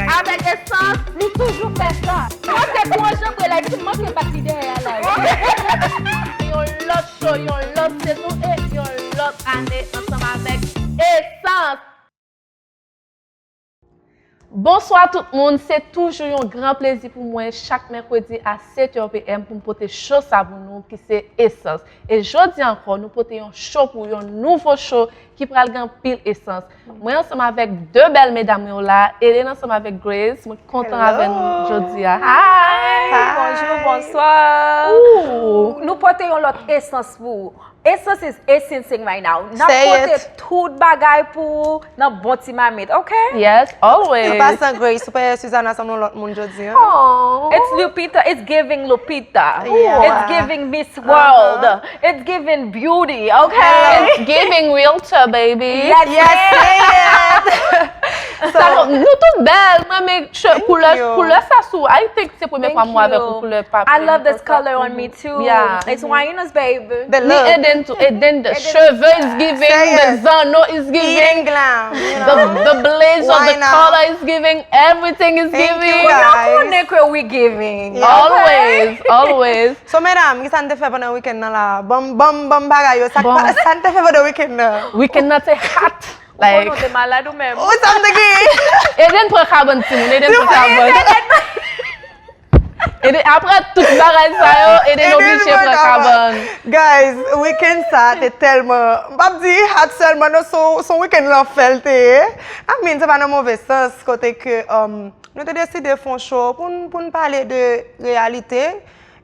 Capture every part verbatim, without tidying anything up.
Avèk Esans, nou toujou fè sa. Mwen se pou anjanbre la, epi manke bat li dèyè a la. Yon lòt show, yon lòt sezon e yon lòt ane ansanm avèk Esans. Bonswa tout moun, se toujou yon gran plezi pou mwen chak mèkredi a sèt è p m pou m pote show sa pou nou ki se Esans. E jodi ankò, nou pote yon show pou yon nouvo show ki pral gen anpil esans. Mwen ansanm avèk de bèl medam yo la, Eden ansanm avèk Grace. Mwen kontan avè nou jodi a. Hi! Bonjou, bonswa. Nou pote yon lòt esans pou ou. Esans is esancing right now. N ap pote tout bagay pou ou nan bon ti mamit, ok? Yes, always. An pasan, Grace, ou pa wè Suzana sanble yon lòt moun jodi a? It's Lupita, it's giving Lupita. Yeah. It's giving Miss World. It's giving beauty, ok? It's giving realtor, baby. Yes, say it. So, nou tout bèl, mwen renmen koulè, koulè sa sou. I think se premye fwa mwen avèk yon koulè pa. I love this color on me too. Yeah. It's Wainas, baby. Ni Eden tou. Eden, the cheveux is giving, the zanno is giving, the, the blaze of the color is giving, everything is giving. Ou nan konnen ke we giving. Always, always. So, medam, ki sa n te fè pandan wikenn nan la? Ban m, ban m, ban m bagay yo. Sa, sa n te fè pandan wikenn nan? Wikenn nan te hot. Ou konnen w te malad ou menm. Ou sa m te gen? Eden pran kabann timoun, Eden pran kabann. Eden, apre tout bagay sa yo, Eden oblije pran kabann. Guys, wikenn sa te tèlman, m p ap di hot sèlman, non, se yon, se yon wikenn lanfè l te ye. I mean, se pa nan move sans, kote ke, um, nou te deside fè yon show pou n, pou n pale de reyalite.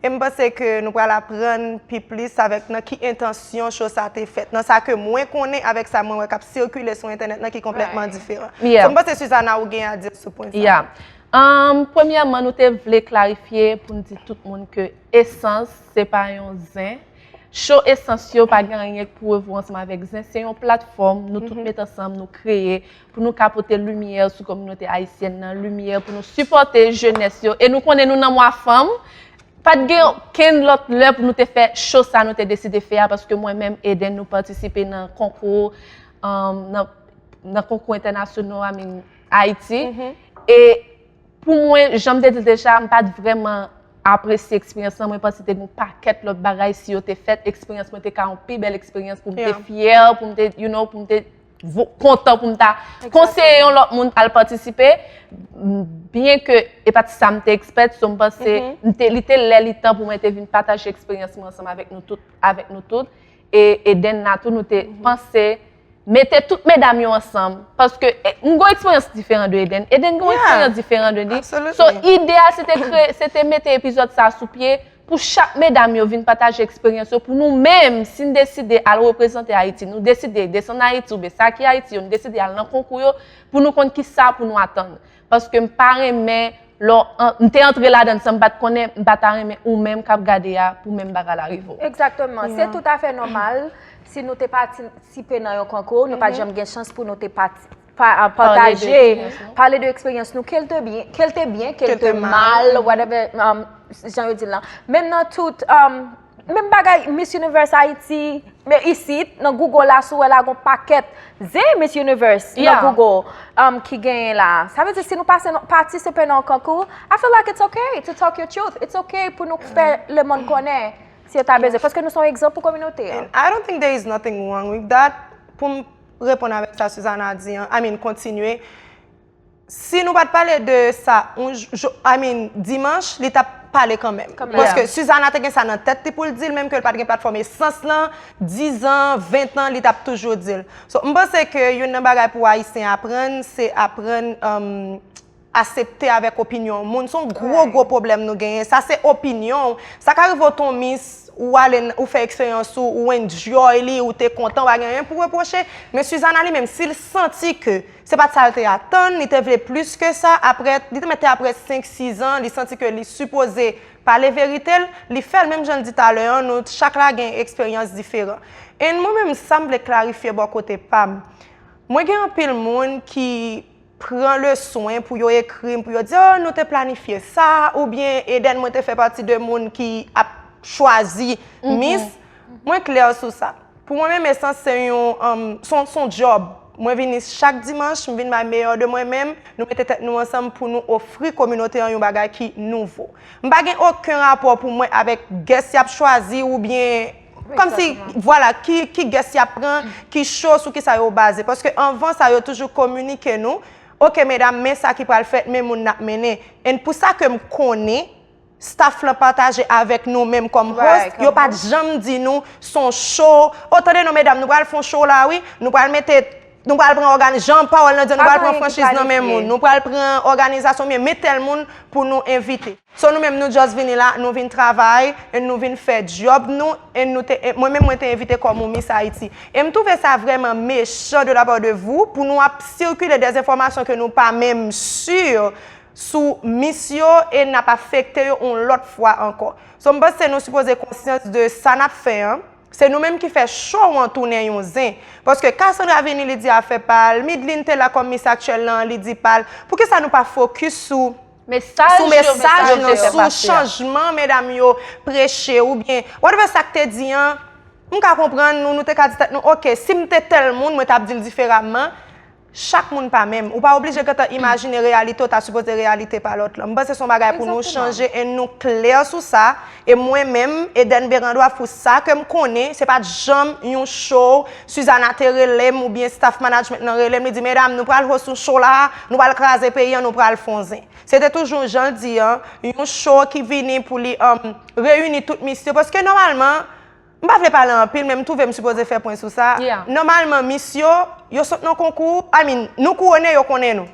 E m panse ke nou pral aprann pi plis avèk nan ki entansyon show sa te fèt. Nan sa ke mwen konnen avèk sa mwen wè k ap sikile sou entènèt lan ki konplètman diferan. So, m panse, Suzana, ou gen a di sou pwen sa. Yeah. Um, premyèman, nou te vle klarifye pou n di tout moun ke Esans, se pa yon zen. Show Esans yo pa gen anyen pou wè ansanm avèk zen. Se yon platfòm nou tout met ansanm, nou kreye pou nou ka pote limyè sou kominote ayisyèn nan, limyè pou nou sipòte jenès yo. E nou konnen nou nan mwa fanm. Pa t gen okenn lòt lè pou nou te fè show sa nou te deside fè a, paske mwen menm, Eden, nou patisipe nan konkou, um, nan, nan konkou entènasyonal, I mean, Ayiti. E pou mwen, jan m te di l deja, m pa t vrèman apresye eksperyans lan. Mwen panse te gen yon pakèt lòt bagay, si yo te fèt, eksperyans mwen te ka yon pi bèl eksperyans pou m te fyè, pou m te, you know, pou m te vo-, kontan pou m ta konseye yon lòt moun al patisipe. Byen ke e pa t sa m te expect, so m panse m te, li te lè, li tan pou mwen te vin pataje eksperyans mwen ansanm avèk nou tout, avèk nou tout. E Eden la tou, nou te panse mete tout medam yo ansanm, paske, e, m gon eksperyans diferan de Eden. Eden gon eksperyans diferan de li. So, ide a, se te kreye, se te mete epizòd sa a sou pye pou chak medam yo vin pataje eksperyans yo, pou nou menm, si n deside al reprezante Ayiti, nou deside desann Ayiti oubyen sa ki Ayiti yo, nou deside al nan konkou yo, pou nou konn kisa pou nou atann. Paske m pa renmen lè w an-, m te antre ladan l san m pa t konnen, m pa ta renmen ou menm k ap gade a pou menm bagay la rive w. Egzakteman. Se toutafè nòmal si nou te patisipe nan yon konkou, nou pa t janm gen chans pou nou te pati-, pa-, pataje, pale de eksperyans nou, ke l te byen, ke l te byen, ke l te mal, whatever, um, jan yo di l lan. Menm nan tout, um, menm bagay Miss Universe Haiti, men isit, nan Google la, si w wè la, gon pakèt zen Miss Universe nan Google, um, ki genyen la. Sa vle di, si nou pase nan, patisipe nan yon konkou, I feel like it's okay to talk your truth. It's okay pou nou fè lemonn konnen si yo ta bezwen. Paske nou se yon egzanp pou kominote a. And I don't think there is nothing wrong with that. Pou m reponn avèk sa Suzana di an, I mean, kontinye. Si nou pa t pale de sa, yon jou, I mean, dimanch, li t ap pale kanmenm. Kanmenm. Paske Suzana te gen sa nan tèt li pou l di l, menm ke l pa t gen platfòm Esans lan, diz an, ven an, li t ap toujou di l. So, m panse ke youn nan bagay pou Ayisyen aprann, se aprann, um, aksepte avèk opinyon moun. Se yon gwo, gwo pwoblèm nou genyen. Sa se opinyon w. Sa ka rive w te yon mis, ou ale n-, ou fè eksperyans ou, ou enjoy li, ou te kontan, ou pa gen anyen pou repwoche. Men Suzana li menm, si l santi ke se pa t sa l te atann, li te vle plis ke sa, apre, li te mete apre senk, sis an, li santi ke li sipoze pale verite l, li fè l. Menm jan l di talè an, nou chak la gen eksperyans diferan. E mwen menm, sa m vle klarifye bò kote pa m. Mwen gen anpil moun ki pran le swen pou yo ekri m, pou yo di, "Oh, nou te planifye sa," oubyen, "Eden, mwen te fè pati de moun ki ap chwazi Miss." Mwen klè sou sa. Pou mwen menm, Esans se yon, um, se yon, se yon djòb. Mwen vini chak dimanch, m vin bay meyè de mwen menm, nou mete tèt nou ansanm pou nou ofri kominote an yon bagay ki nouvo. M pa gen okenn rapò pou mwen avèk guest y ap chwazi oubyen kòmsi, vwala, ki, ki guest y ap pran, ki show, sou kisa yo baze. Paske anvan sa, yo toujou kominike nou, oke medam, men sa ki pral fèt, men moun n ap mennen. And pou sa ke m konnen, staff lan pataje avèk nou menm kòm host, yo pa t janm di nou se yon show. O, tande non medam, nou pral fè yon show la wi, nou pral mete, nou pral pran ògani-, jan pawòl lan di, nou pral pran franchiz nan men moun, nou pral pran òganizasyon, men men tèl moun pou nou envite. So nou menm nou just vini la, nou vin travay, e nou vin fè djòb nou, e nou te, e mwen menm mwen te envite kòm yon Miss Haïti. E m twouve sa vrèman mechan de la part de vous pou nou ap sikile des informations que nou pa menm si sou Miss yo e n ap afekte yo yon lòt fwa ankò. So m panse nou sipoze konsyans de sa n ap fè an. Se nou menm ki fè show an tounen yon zen. Paske Cassandra vini, li di afè pa l, Midline te la kòm Miss aktyèl lan, li di pa l. Poukisa nou pa fokis sou, sou mesaj nan, sou chanjman medam yo preche oubyen whatever sa k te di an? M ka konprann nou, nou te ka di tèt nou, oke, si m te tèl moun, mwen t ap di l diferaman. Chak moun pa menm. Ou pa oblije gentan imajine reyalite w ta sipoze reyalite pa lòt lan. M panse se yon bagay pou nou chanje e nou klè sou sa. E mwen menm, Eden Berandwa, pou sa ke m konnen, se pa t janm yon show Suzana te rele m oubyen staff management nan rele m, li di, medam, nou pral host yon show la, nou pral kraze peyi an, nou pral fè yon zen. Se te toujou jan l di an, yon show ki vini pou li, um, reyini tout Miss yo. Paske nòmalman, m pa vle pale anpil, men m twouve m sipoze fè pwen sou sa. Nòmalman, Miss yo, yo sot nan konkou, I mean, nou kouwone, yo konnen nou.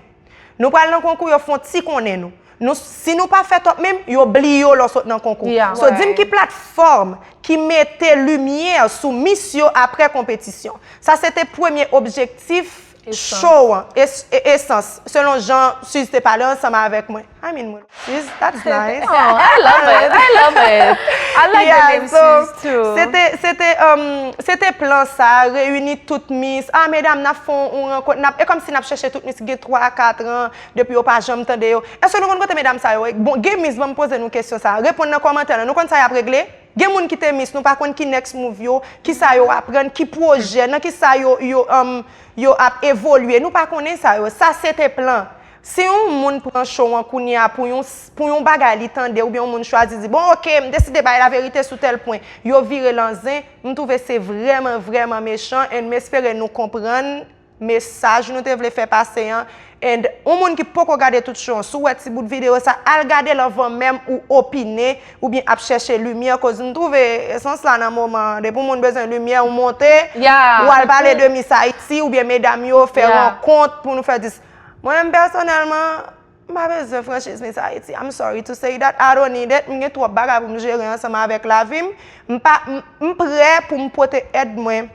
Nou pral nan konkou, yo fè yon ti konnen nou. Nou, si nou pa fè top menm, yo bliye w lè w sot nan konkou. So, di m ki platfòm ki mete limyè sou Miss yo apre konpetisyon. Sa se te premye objektif show an, es-, e-, esans, selon jan Suze te pale ansanm avèk mwen. I mean, mwen, Suze, that's nice. Oh, I love it. I love it. I like the name Suze too. Se te, se te, um, se te plan sa, reyini tout Miss. Ah, medam, n ap fè yon rankont, n ap, e kòmsi n ap chèche tout Miss ki gen twa a kat an, depi yo pa janm tande yo. Èske nou konn kote medam sa yo ye? Bon, gen Miss, ban m poze nou kesyon sa. Reponn nan kòmantè lan. Nou konn sa y ap regle? Gen moun ki te Miss, nou pa konn ki next move yo, kisa yo aprann, ki pwojè, nan kisa yo, yo, um, yo ap evolye. Nou pa konnen sa yo. Sa se te plan. Si yon moun pran show an kounye a pou yon, pou yon bagay li tande, oubyen yon moun chwazi di, bon, oke, m deside bay laverite sou tèl pwen, yo vire l an zen, m twouve se vrèman, vrèman mechan, and m espere nou konprann mesaj nou te vle fè pase an. And yon moun ki poko gade tout show an, si w wè ti bout videyo sa, al gade l anvan menm ou opine, oubyen ap chèche limyè, koz m twouve esans la nan moman an, depi yon moun bezwen limyè, ou monte, ou al pale de Miss Haïti, oubyen medam yo, fè rankont pou nou fè dis. Mwen menm pèsonèlman, m pa bezwen franchiz Miss Haïti. I'm sorry to say that. I don't need it. M gen twòp bagay pou m jere ansanm avèk lavi m. M pa, m, m prè pou m pote èd mwen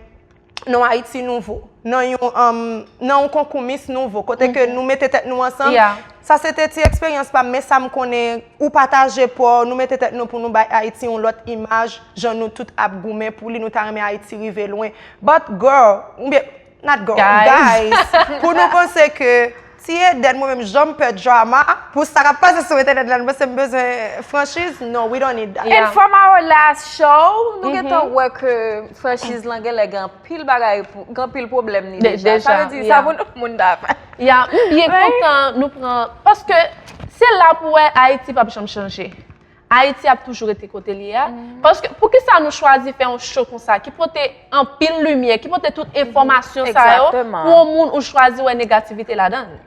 nan Ayiti nouvo, nan yon, um, nan yon konkou Miss nouvo, kote ke nou mete tèt nou ansanm. Sa se te ti eksperyans pa m, men sa m konnen, ou pataje pa w, nou mete tèt nou pou nou bay Ayiti yon lòt imaj, jan nou tout ap goumen pou li, nou ta renmen Ayiti rive lwen. But girl, oubyen, not girl, guys, pou nou panse ke ti Eden, mwen menm, jan m pè drama, pou sa k ap pase sou entènèt la, nou panse m bezwen franchiz? No, we don't need that. And from our last show, nou gentan wè ke franchiz lan genlè gen anpil bagay, pou- gen anpil pwoblèm ni deja. Sa vle di, sa moun, moun ta fè. Ya, m byen kontan nou pran, paske se la pou wè Ayiti p ap janm chanje. Ayiti ap toujou rete kote l ye a. Paske, poukisa nou chwazi fè yon show konsa ki pote anpil limyè, ki pote tout enfòmasyon sa yo pou yon moun ou chwazi wè negativite ladan l?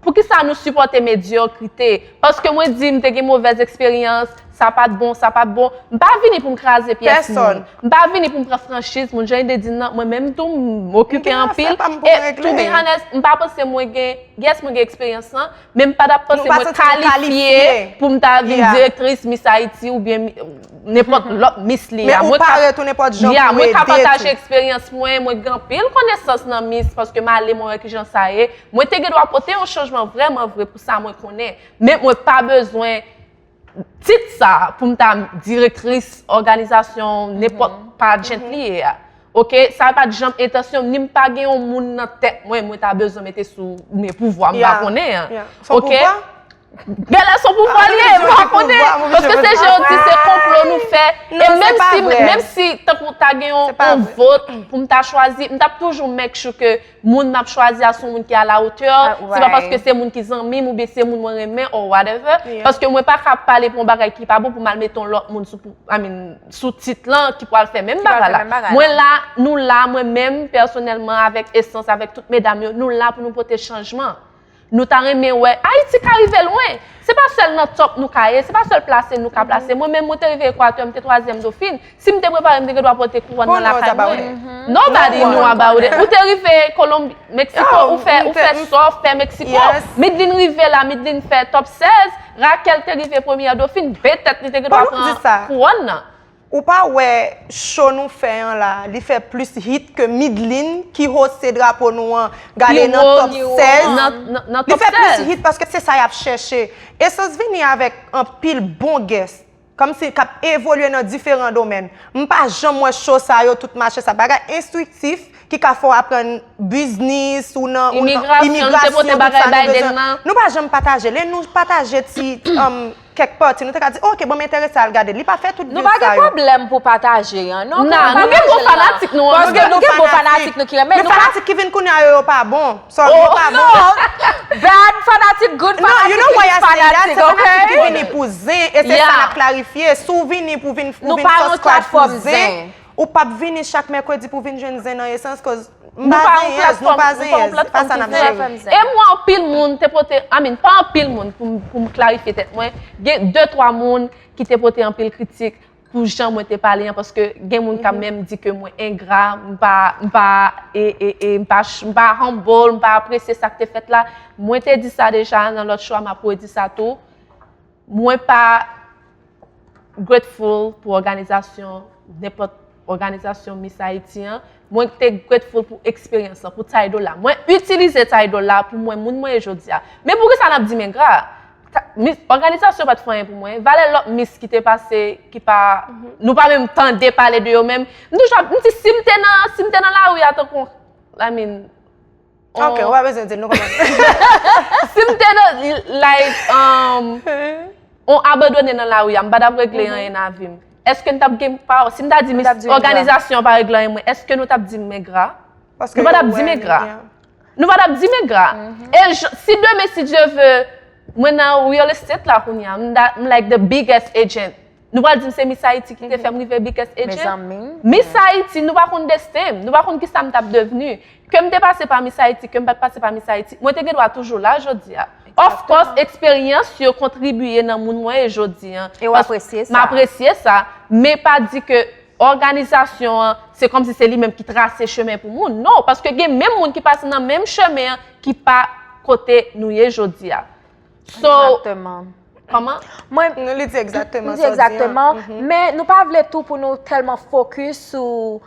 Poukisa nou sipòte medyokrite? Paske mwen di m te gen movèz eksperyans, sa pa t bon, sa pa t bon. M pa vini pou m kraze pyès moun. M pa vini pou m pran franchiz moun. Jan Eden di nan, mwen menm tou, m okipe anpil. E to be honest, m pa panse mwen gen, yes, mwen gen eksperyans lan, men m pa t ap panse mwen kalifye pou m ta vin direktris Miss Haïti oubyen mi- nenpòt lòt Miss li a. Men ou pare tou nenpòt jan pou ede tou. Mwen ka pataje eksperyans mwen, mwen gen anpil konesans nan Miss, paske m ale, mwen wè kijan sa ye. Mwen te gen dwa pote yon chanjman vrèman vre pou sa mwen konnen. Men mwen pa bezwen tit sa pou m ta direktris òganizasyon nenpòt pageant li ye a. Oke, sa pa t janm entansyon m, ni m pa gen yon moun nan tèt mwen, mwen ta bezwen mete sou men pouvwa m pa konnen an. Oke? Genlè se yon pouvwa li ye, m pa konnen. Paske se jan yo di se konplo nou fè. E menm si, menm si tankou ta gen yon vot pou m ta chwazi, m t ap toujou make sure ke moun m ap chwazi a se yon moun ki a la hauteur. Se pa paske se moun ki zanmi m oubyen se moun mwen renmen or whatever. Paske mwen pa ka pale pou yon bagay ki pa bon pou m al mete yon lòt moun sou, I mean, sou tit lan ki pral fè menm bagay la. Mwen la, nou la, mwen menm pèsonèlman avèk Essence, avèk tout medam yo, nou la pou nou pote chanjman. Nou ta renmen wè Ayiti ka rive lwen. Se pa sèl nan top nou ka ye, se pa sèl plase nou ka plase. Mwen menm, mwen te rive Ekwatè, m te twazyèm dofin. Si m te prepare, m te gen dwa pote kouwòn nan lakay mwen. Nobody know about it. Ou te rive Kolonbi, Meksiko, ou fè, ou fè sa w fè Meksiko. Midlin rive la, Midlin fè top sèz. Raquel te rive premyè dofin. Petèt li te gen dwa pran kouwòn nan. Ou pa wè show nou fè an la, li fè plis hit ke Midlin ki hoste drapo nou an, gade nan top sèz. Li fè plis hit paske se sa y ap chèche. Essence vini avèk anpil bon guest, kòmsi k ap evolye nan diferan domèn. M pa janm wè show sa yo tout mache sa. Bagay enstriktif ki ka fè w aprann biznis ou nan imigrasyon, tout sa nou bezwen. Nou pa janm pataje l. E nou pataje ti kèk pati, nou te ka di, oke, bon, m enterese al gade. Li pa fè tout views sa yo. Nou pa gen pwoblèm pou pataje an, non. Nah, nou gen bon fanatik nou an. Paske nou gen bon fanatik nou ki renmen. Men fanatik ki vin kounye a yo, yo pa bon. Sorry, yo pa bon. Bad fanatik, good fanatik, hit fanatik, oke? Se fanatik ki vini pou zen, e se sa n ap klarifye. Si w vini pou vin, pou vin subscribe pou zen, ou p ap vini chak mèkredi pou vin jwenn zen nan Essence, cause M pa zenyèz, nou pa zenyèz, se pa sa n ap jere. E mwen, anpil moun te pote, I mean, pa anpil moun, pou m, pou m klarifye tèt mwen, gen de, twa moun ki te pote anpil kritik pou jan mwen te pale an, paske gen moun k ap menm di ke mwen engra, m pa, m pa, e, e, e, m pa, m pa humble, m pa apresye sa k te fèt la. Mwen te di sa deja nan lòt show a, m ap redi sa tou. Mwen pa grateful pou òganizasyon, nenpòt òganizasyon Miss Haiti an. Mwen te grateful pou eksperyans lan, pou title la. Mwen itilize title la pou mwen moun mwen ye jodi a. Men poukisa n ap di m engra? Òganizasyon pa t fè anyen pou mwen. Valè lòt Miss ki te pase, ki pa, nou pa menm tande pale de yo menm. M toujou ap, m di si m te nan, si m te nan lari a tankou, I mean, Ok, ou pa bezwen di l, nou konprann. Si m te nan, like, um, on abandone nan lari a, m pa t ap regle anyen nan vi m. Èske n t ap gen pawòl? Si m ta di Miss òganizasyon an pa regle anyen mwen, èske nou t ap di m engra? Nou pa t ap di m engra. Nou pa t ap di m engra. E si demen, si Dieu veut, mwen nan real estate la kounye a, m like the biggest agent. Nou pral di m se Miss Haiti ki te fè m rive biggest agent. Miss Haiti, nou pa konn desten m, nou pa konn kisa m t ap devni. Ke m te pase pa Miss Haiti, ke m pa t pase pa Miss Haiti, mwen te gen dwa toujou la jodi a. Of course, eksperyans yo kontribiye nan moun mwen ye jodi a. E w apresye sa. M apresye sa, men pa di ke òganizasyon an, se kòmsi se li menm ki trase chemen pou moun. Non, paske gen menm moun ki pase nan menm chemen an ki pa kote nou ye jodi a. So, Exactement. Kòman? Mwen, nou li di egzakteman sa w di an. Egzakteman. Men nou pa vle tou pou nou tèlman fokis sou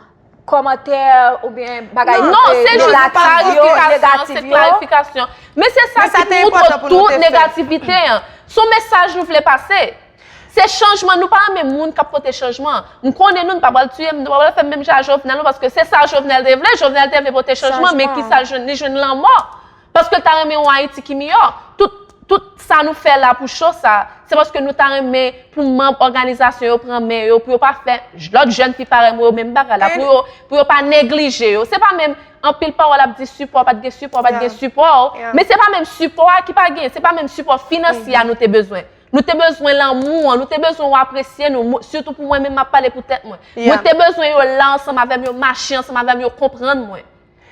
kòmantè oubyen bagay negatif yo, negatif yo. Non, se jis klarifikasyon, se klarifikasyon. Men se sa ki moutre tout negativite an. Se yon mesaj nou vle pase. Se chanjman, nou pa renmen moun k ap pote chanjman. M konnen nou, nou pa pral tiye m, nou pa pral fè m menm jan a Jovenel non, paske se sa Jovenel te vle, Jovenel te vle pote chanjman, men kisa l jwenn, li jwenn lanmò. Paske l ta renmen yon Ayiti ki miyò. Tout, tout sa nou fè la pou show sa, se paske nou ta renmen pou manm òganizasyon yo pran men yo, pou yo pa fè lòt jèn fi parèy mwen yo menm bagay la, pou yo, pou yo pa neglije yo. Se pa menm anpil pawòl ap di sipò, pa t gen sipò, pa t gen sipò, men se pa menm sipò a ki pa gen, se pa menm sipò finansye a nou te bezwen. Nou te bezwen lanmou an, nou te bezwen yo apresye nou, sitou pou mwen menm m ap pale pou tèt mwen. Mwen te bezwen yo la ansanm avè m, yo mache ansanm avè m, yo konprann mwen.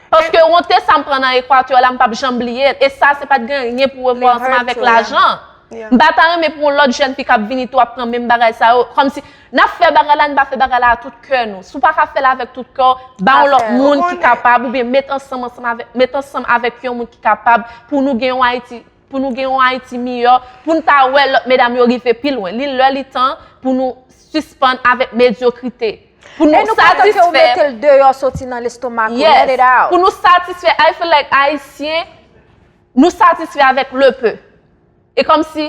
Paske wonte sa m pran nan Ekwatè la, m p ap janm bliye l. E sa, se pa t gen anyen pou wè ansanm avèk lajan. M pa ta renmen pou yon lòt jèn fi k ap vini tou ap pran menm bagay sa yo. Kòmsi, n ap fè bagay la, n pa fè bagay la a tout kè nou. Si w pa ka fè l avèk tout kè w, ba yon lòt moun ki kapab, oubyen met ansanm, ansanm avèk, met ansanm avèk yon moun ki kapab pou nou gen yon Ayiti, pou nou gen yon Ayiti miyò, pou n ta wè lòt medam yo rive pi lwen. Li lè, li tan pou nou sispann avèk medyokrite. Pou nou satisfè. E nou pa tanke ou mete l deyò soti nan lestomak ou, let it out. Pou nou satisfè, I feel like Ayisyen, nou satisfè avèk le peu. E kòmsi,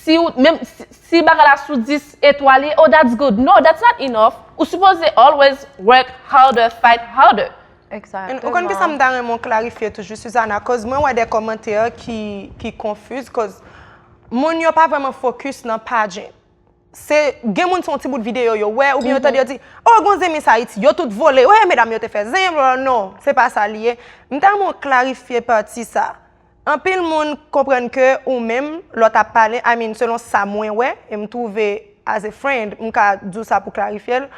si ou, menm si, si bagay la sou dis etwal ye, oh, that's good. No, that's not enough. Ou sipoze always work harder, fight harder. Exactement. Ou konn kisa m ta renmen w klarifye toujou, Suzana, cause mwen wè de kòmantè ki, ki confuse, cause moun yo pa vrèman focus nan pageant. Se, gen moun se yon ti bout videyo yo wè, oubyen yo tande yo di, oh, gon zen Miss Haiti, yo tout vole, wè, medam yo te fè zen, bla, bla, non, se pa sa li ye. M ta renmen w klarifye pati sa. Anpil moun konprann ke ou menm, lè w t ap pale, I mean, selon sa mwen wè, e m twouve as a friend, m ka di w sa pou klarifye l.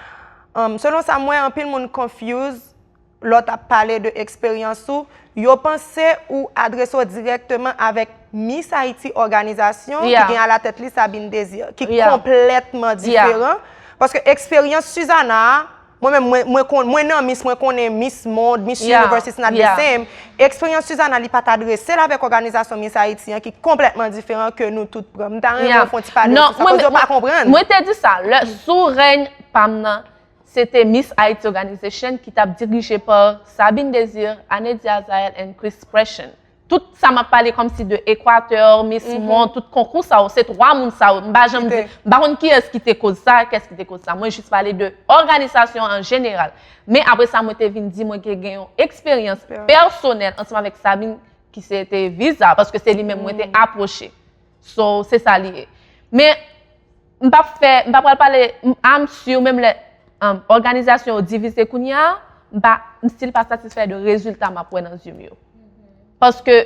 Um, selon sa m wè, anpil moun confuse lè w t ap pale de eksperyans ou, yo panse ou adrese w dirèkteman avèk Miss Haiti òganizasyon ki gen alatèt li Sabine Désir, ki konplètman diferan. Paske eksperyans Suzana a, mwen menm, mwen, mwen, kon, mwen nan Miss, mwen konnen Miss Monde, Miss Universe, it's not the same. Eksperyans Suzana, li pa t adrese l avèk òganizasyon Miss Haiti an, ki konplètman diferan ke nou tout pran. M ta renmen w fè yon ti pale sou sa, koz yo pa konprann. Mwen te di sa, lè, sou rèy pa m nan, se te Miss Haiti Organization ki t ap dirije pa Sabine Désir, Anedia Azael and Chris Pression. Tout sa m ap pale kòmsi de Equateur, Miss Monde, tout konkou sa yo, se twa moun sa yo. M pa janm di, m pa konn kiyès ki te koz sa, kiyès ki te koz sa. Mwen jis pale de òganizasyon an jeneral. Men apre sa, mwen te vin di mwen ke gen yon eksperyans pèsonèl ansanm avèk Sabine ki se te viza, paske se li menm mwen te apwoche. So, se sa li ye. Men, m p ap fè, m pa pral pale, m, I'm sure, menm lè, um, òganizasyon yo divize kounye a, m pa, m still pa satisfè de rezilta m ap wè nan zye m yo. Paske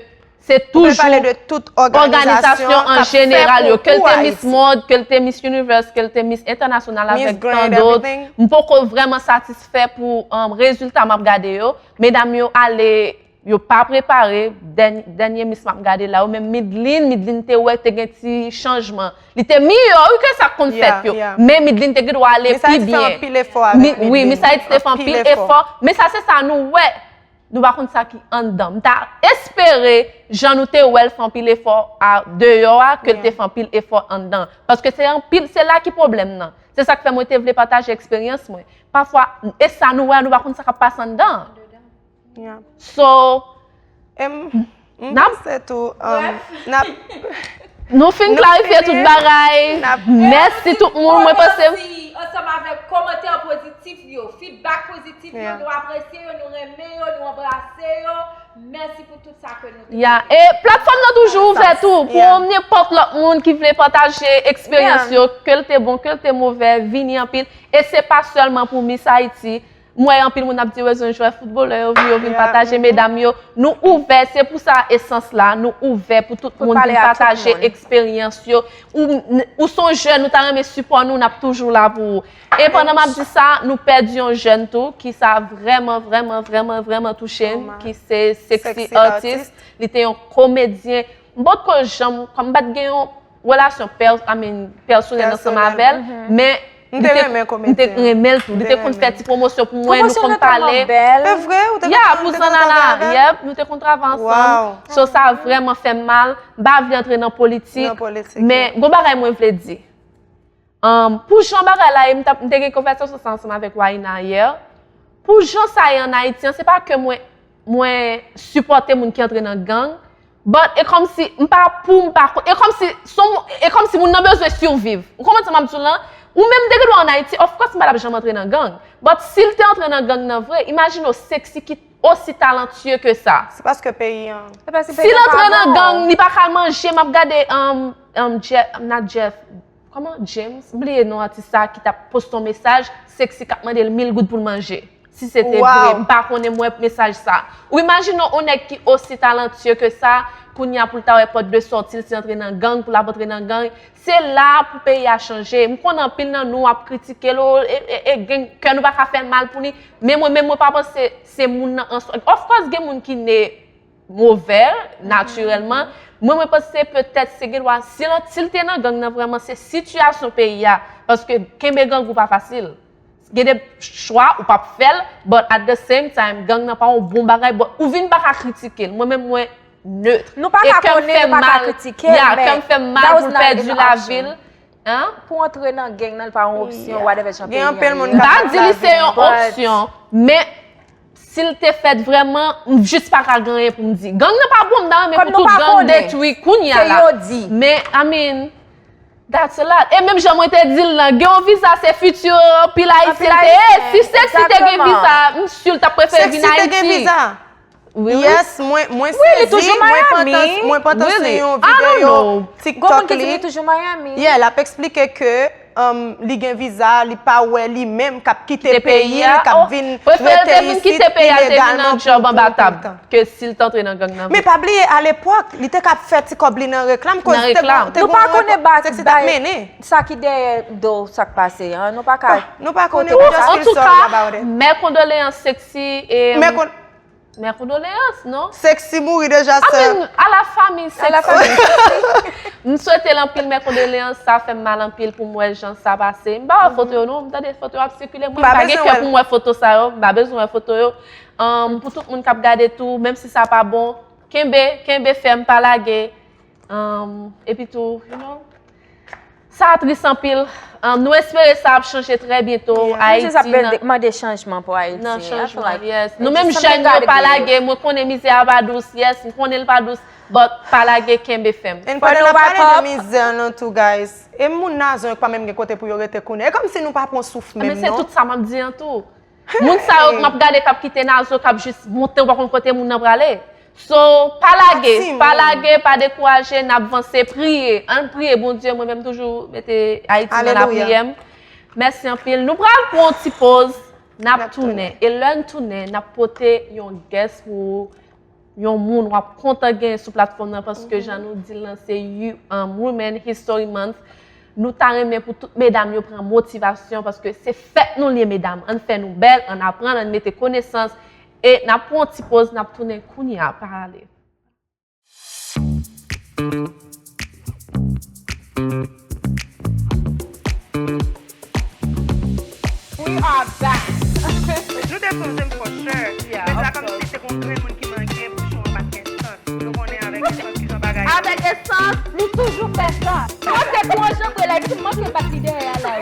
se toujou òganizasyon an jeneral yo, ke l te Miss Monde, ke l te Miss Universe, ke l te Miss International avèk tan dòt. M poko vrèman satisfè pou, um, rezilta m ap gade yo. Medam yo ale Yo pa prepare, dèny-, dènye Miss m ap gade la, ou menm Midline, Midline te wè te gen ti chanjman. Li te miyò, wi, ke sa k konn fèt yo. Men Midline te gen dwa ale pi byen. Wi, Miss Haiti te fè anpil efò. Men sa se sa nou wè. Nou pa konn sa ki anndan. M ta espere, jan nou te wè l fè anpil efò a deyò a, ke l te fè anpil efò anndan. Paske se anpil, se la ki pwoblèm nan. Se sa k fè mwen te vle pataje eksperyans mwen. Pafwa, e sa nou wè a, nou pa konn sa k ap pase anndan. So, m panse tou, um, n ap nou fin klarifye tout bagay. Mèsi tout moun, mwen panse. Ansanm avèk kòmantè pozitif yo, feedback pozitif yo, nou apresye yo, nou renmen yo, nou anbrase yo. Mèsi pou tout sa ke nou te. Ya, e platfòm nan toujou ouvè tou pou nenpòt lòt moun ki vle pataje eksperyans yo, ke l te bon, ke l te movè, vini anpil. E se pa sèlman pou Miss Haiti. M wè anpil moun ap di yo bezwen jwè foutbolè, yo vin, yo vin pataje medam yo. Nou ouvè, se pou sa esans la, nou ouvè pou tout moun vin pataje eksperyans yo. Ou, ou se yon jèn, ou ta renmen sipò nou, n ap toujou la pou ou. E pandan m ap di sa, nou pèdi yon jèn tou, ki sa vrèman, vrèman, vrèman, vrèman touche m, ki se Sexy Artist. Li te yon komedyen. M potko janm, kòm m pa t gen yon relasyon pè-, I mean, pèsonèl ansanm avè l, men m te renmen l tou. Li te konn fè ti pwomosyon pou mwen, nou konn pale. Ya, pou Zannana, yep, nou te konn travay ansanm. So, sa vrèman fè m mal. M pa vle antre nan politik, men gon bagay mwen vle di. Um, pou jan bagay la ye, m t ap, m te gen konvèsasyon sa ansanm avèk Waina yè. Pou jan sa ye ann Ayiti an, se pa ke mwen, mwen sipòte moun ki antre nan gang, but e kòmsi m pa pou, m pa kont, e kòmsi, se yon, e kòmsi moun nan bezwen siviv. Ou konprann sa m ap di w lan? Ou menm te gen dwa ann Ayiti, of course m pa t ap janm antre nan gang. But si l te antre nan gang nan vre, imajine w Sexy ki osi talentueux que ça. Se paske peyi an. Si l antre nan gang, li pa ka al manje, m ap gade, um, um, Jeff, not Jeff, kòman, James? M bliye non atis sa ki t ap poste yon mesaj, Sexy k ap mande l mil goud pou l manje. Si se te vre, m pa konnen, m wè mesaj sa. Ou imajine w, yon nèg ki osi talentueux que ça, kounye a pou l ta wè pòt de sòti l, si l antre nan gang, pou l ap antre nan gang. Se la pou peyi a chanje. M konnen anpil nan nou ap kritike l, o, e, e, e gen kè nou pa ka fè mal pou li. Men mwen menm, mwen pa panse se moun nan an swa. Of course, gen moun ki ne movè, natirèlman. Mwen, mwen panse petèt se gen dwa, si l, si l te nan gang nan vrèman, se sitiyasyon peyi a. Paske kenbe gang ou pa fasil. Gen de chwa ou p ap fè l, but at the same time, gang nan pa yon bon bagay, but ou vin pa ka kritike l. Mwen menm, mwen neutre. Nou pa ka konnen, nou pa ka kritike l, men kè m fè m mal pou l pèdi lavi l. Hein? Pou antre nan gang nan, li pa yon opsyon, whatever jan peyi an ye. M pa di li se yon opsyon, men si l te fèt vrèman, m jis pa ka gen anyen pou m di. Gang nan pa bon, m ta renmen pou tout gang detwi kounye a la. Men, I mean, that's a lot. E menm jan mwen te di l lan, gen yon viza, se fiti anpil Ayisyen te ye. Si Sexy te gen viza, m si l t ap prefere vin Ayiti. Really? Yes, mwen mwen Wi, li sezi, toujou mwen pantan Miami. mwen pantan sou Really? Yon I don't videyo know. Gon moun TikTok ki di li li. Toujou Miami. Yeah, l ap eksplike ke um, li gen viza, li pa wè li menm k ap kite Kite peyi peyi l, a. k ap vin Prefere te rete vin isit kite peyi a, te vin ilegalman nan job pou anba pou tab toutan. Ke si l t antre nan gang nan. Men pa bliye alepòk, li te k ap fè ti kòb li nan reklam, koz Nan te reklam. gon- te Nou pa gon konnen ba- seksi t ap bay- mennen. Sa ki dèyè do sa k pase an, nou pa ka. Nou pa konnen, Bon, we just an feel tou sorry ka, about it. Mè kondoleyans Sexy e Mè kon- Mè kondoleyans, non? Sexy mouri deja I sè. mean, a la fami A la Sexy. M swete l anpil, mè kondoleyans, sa fè m mal anpil pou m wè jan sa pase. M pa wè foto yo non, m tande foto yo ap sikile, mwen m Pa pa gen bezwen kè wè l. Pou m wè foto sa yo, m pa bezwen wè foto yo. Um, pou tout moun k ap gade tou, menm si sa pa bon, kenbe, kenbe fèm, pa lage. Um, epi tou, you know, sa tris anpil. Um, nou espere sa ap chanje trè byento. Yeah. Ayiti Jezi ap nan, mande chanjman pou Ayiti. nan I feel chanjman, like yes. it's Nou menm something jèn yo gotta pa give. Lage, mwen konnen mizè a pa dous, yes, m konnen l pa dous, but pa lage, kenbe fèm. And For pandan the n ap pale wrap de up. Mizè nan tou, guys, e moun Nazon yo k pa menm gen kote pou yo rete kounye a. E kòmsi nou pa pran souf Men menm se non. Tout sa m ap di an tou. Moun sa yo m ap gade k ap kite Nazon, k ap jis monte, ou pa konn kote moun nan prale. So, pa lage, Timoun. Pa lage, pa dekouraje, n ap vanse, priye. Ann priye Bondye, mwen menm toujou mete Ayiti nan Alelouya. Lapriyè m. Mèsi anpil. Nou pral pran yon ti poz, n ap N ap tounen. E lè n tounen, n ap pote yon guest pou ou, yon moun w ap kontan genyen sou platfòm nan, paske jan nou di l lan, se you- um, Women History Month. Nou ta renmen pou tout medam yo pran motivasyon, paske se fèt nou l ye, medam. Ann fè nou bèl, ann aprann, ann mete konesans. E n ap pran yon ti poz, n ap tounen kounye a, pa ale. We are back. Nou te sonje m for sure. Men sa kòmsi se gon grenn moun ki manke pou show an pa t gen sans. Nou konnen avèk esans ki jan bagay. Avèk esans, li toujou fè sans. Mwen te tou an janbre like si m manke bat li dèyè a la.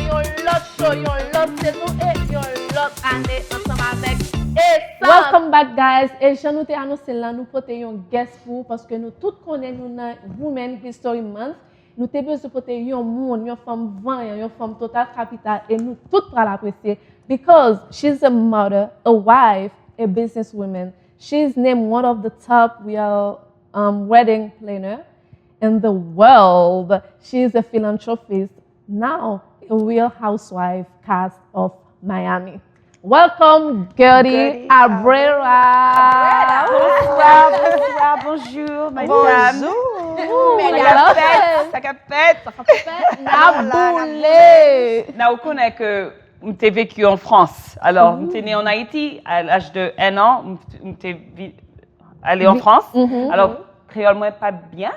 Yon lòt show, yon lòt sezon e yon lòt ane ansanm avèk esans. Welcome back, guys. E jan nou te anonse l lan, nou pote yon guest pou ou paske nou tout konnen nou nan Women History Month. Nou te bezwen pote yon moun, yon fanm vanyan, yon fanm total kapital, e nou tout pral apresye because she's a mother, a wife, a businesswoman. She's named one of the top real um, wedding planner in the world. She's a philanthropist, now a real housewife cast of Miami. Welcome, Gertie Gertie Abrera. Bonsoir, bonsoir, bonjour, mesdames. Bonjour. Ooh, love it. Sa k ap fèt? N ap boule. Nan ou konnen ke m te vécu en France. Alors, m te né en Haïti à l'âge de un an. M, m te vi- allé en France. Alors, créole mwen pa bien,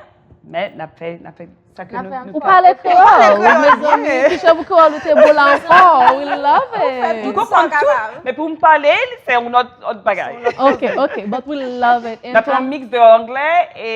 mais n ap fè, n ap fè sa ke nou, nou Ou pale kreyòl, mezanmi. Kijan pou kreyòl ou te bo la ankò? We love it. Ou konprann tout, men pou m pale, se yon lòt, lòt bagay. Ok, ok, but we love it. N ap fè yon mix de anglè e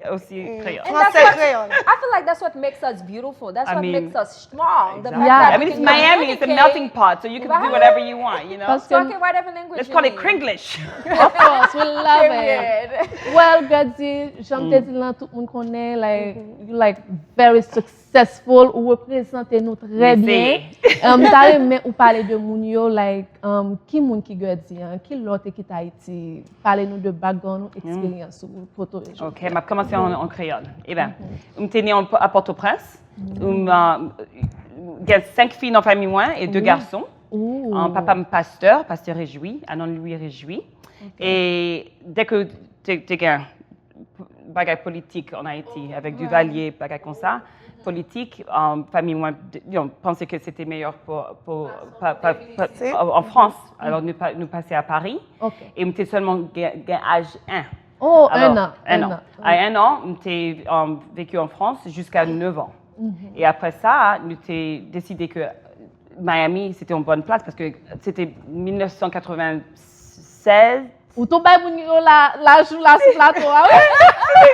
osi kreyòl. Fransè kreyòl. I feel like that's what makes us beautiful. That's I what mean, makes us strong. The Exactly. fact that I we mean, it's can Miami. It's a communicate. Melting pot, so you can do whatever you want, you know? Parce que Talk in whatever language Let's you call it need. Kringlish. Of course, we love it. Period. Well, Gertie, jan m te di l lan, tout moun konnen, like, you like very successful, ou reprezante nou trè byen. Um, m ta renmen ou pale de moun yo, like, um, ki moun ki Gertie an, ki lè w te kite Ayiti, pale nou de background ou, experience ou, kote w jodi. Ok, m ap kòmanse an, an kreyòl. Eben, m te ne an, a Pòtoprens. M, euh, gen senk fi nan fanmi mwen e de gason. Euh, papa m pastè, pastè Réjouis, Anon Louis Réjouis. E dè ke te, te gen bagay politik an Ayiti, avèk Duvalier, bagay konsa, politik, euh, fanmi mwen, you know, panse ke se te meyè pou, pou, pa, pa, pa, an, an Frans. Alò, nou, pa- nou pase a Paris. Ok. E m te sèlman gen, gen aj en. Oh, Alors, un an, un un an. an. À un an, m te euh, vécu en France jusqu'à neuf ans. Et après ça, nou te deside ke Miami, se te yon bòn plas, paske se te mil nèf san katrevennsèz. Ou tou bay moun yo la, laj ou la sou plato a, wi.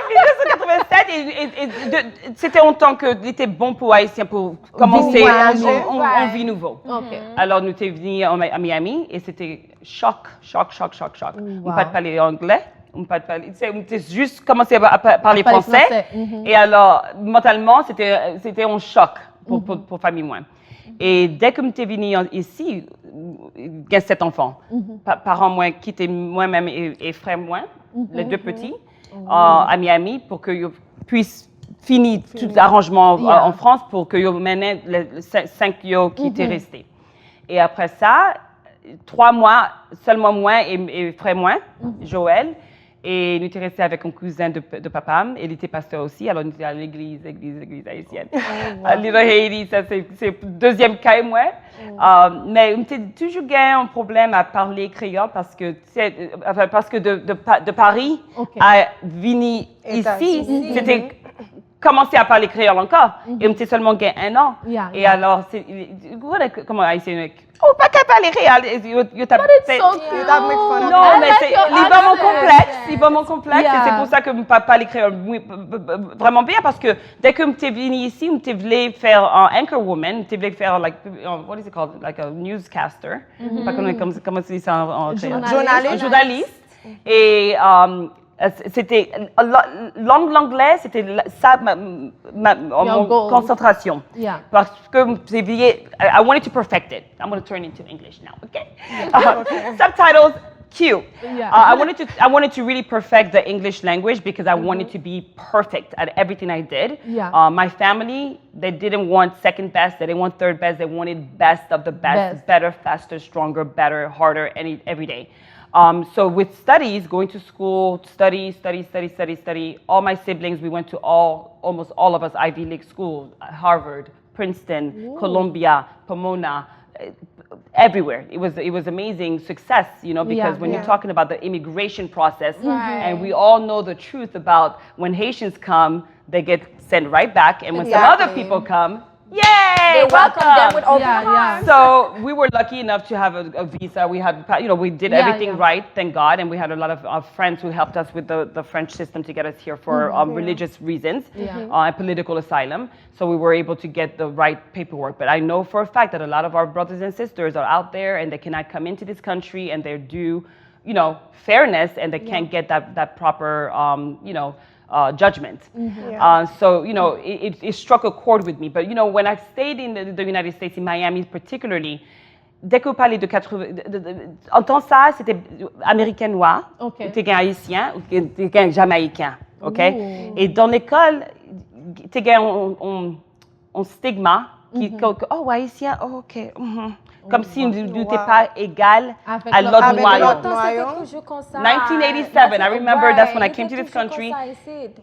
Mil nèf san katrevennsèt, e, e, e de- se te yon tan ke li te bon pou Ayisyen pou kòmanse Voyaje. yon, yon, yon vi nouvo. Ok. Alò, nou te vini an, a Miami, e se te chòk, chòk, chòk, chòk, chòk. M Wow. pa t pale anglè, m pa t pale, se- m te jis kòmanse a, a pa- pale Pale fransè. fransè, mhm. E alò, mantalman, se te, se te yon chòk pou, pou, pou fanmi mwen. E dè ke m te vini an- isi, gen sèt anfan. Pa- Paran mwen kite mwen menm e, e frè mwen, les deux petits, euh, à Miami pour que yo puisse fini tout aranjman euh, en France pour que yo mennen les, les cinq, cinq yo ki te reste. E apre sa, twa mwa, sèlman mwen e, e frè mwen, Joël, e nou te reste avèk yon kouzen de, de papa m, e li te pastè osi, alò nou te al legliz, legliz, legliz ayisyèn. Little Haiti, sa se, se dezyèm kay mwen. Euh, men m te toujou gen yon pwoblèm a pale kreyòl paske, se- enfin, paske de, de, Pa- de Paris a vini isi, se te kòmanse a pale kreyòl ankò. E m te sèlman gen un an. E alò, se, ou konnen kòman ayisyen yo, ou pa ka pale kreyòl, yo, yo t ap fè, Yo t ap make fun of Non, men se, li ban mwen konplèks, li ban mwen konplèks, e se pou sa ke m pa pale kreyòl mwen, vrèman byen, paske dè ke m te vini isi, m te vle fè an anchor woman, m te vle fè, like, uh, what is it called? Like a newscaster. M pa konnen kòman, kòman se di sa an, an kreyòl. Jounalis. Jounalis. E um, se te lang anglè, se te sa ma, ma, mon konsantrasyon. Paske m te vle, I wanted to perfect it. I'm going to turn into English now, okay? Subtitles, cue. Uh, I wanted to I wanted to really perfect the English language because I wanted to be perfect at everything I did. Uh, my family, they didn't want second best, they didn't want third best, they wanted best of the best, better, faster, stronger, better, harder, any every day. Um, so with studies, going to school, study, study, study, study, study, all my siblings, we went to all, almost all of us, Ivy League school, Harvard, Princeton, Columbia, Pomona, eh, everywhere. It was it was amazing success, you know, because when you're talking about the immigration process, and we all know the truth about when Haitians come, they get sent right back, and when some other people come, yay, welcome. Them with open arms. So we were lucky enough to have a, a visa. We had, you know, we did everything right, thank God, and we had a lot of uh, friends who helped us with the, the French system to get us here for um, religious reasons uh, and political asylum. So we were able to get the right paperwork. But I know for a fact that a lot of our brothers and sisters are out there and they cannot come into this country and they're due, you know, fairness and they can't get that, that proper, um, you know, uh, judgment. Uh, so, you know, it, it, it struck a chord with me. But, you know, when I stayed in the, the United States, in Miami particularly, dè ke w pale de katreven, de- de- de- an tan sa, se te ameriken nwa, ou te gen ayisyen, ou te- te gen jamayiken, ok? E dan lekòl, te gen yon, yon, yon stigma ki, ke, ke, oh, ou ayisyen, oh, ok. Kòm si nou te pa egal a lòt nwa yo. Lontan se te toujou konsa. Nineteen eighty-seven, I remember that's when I came to this country.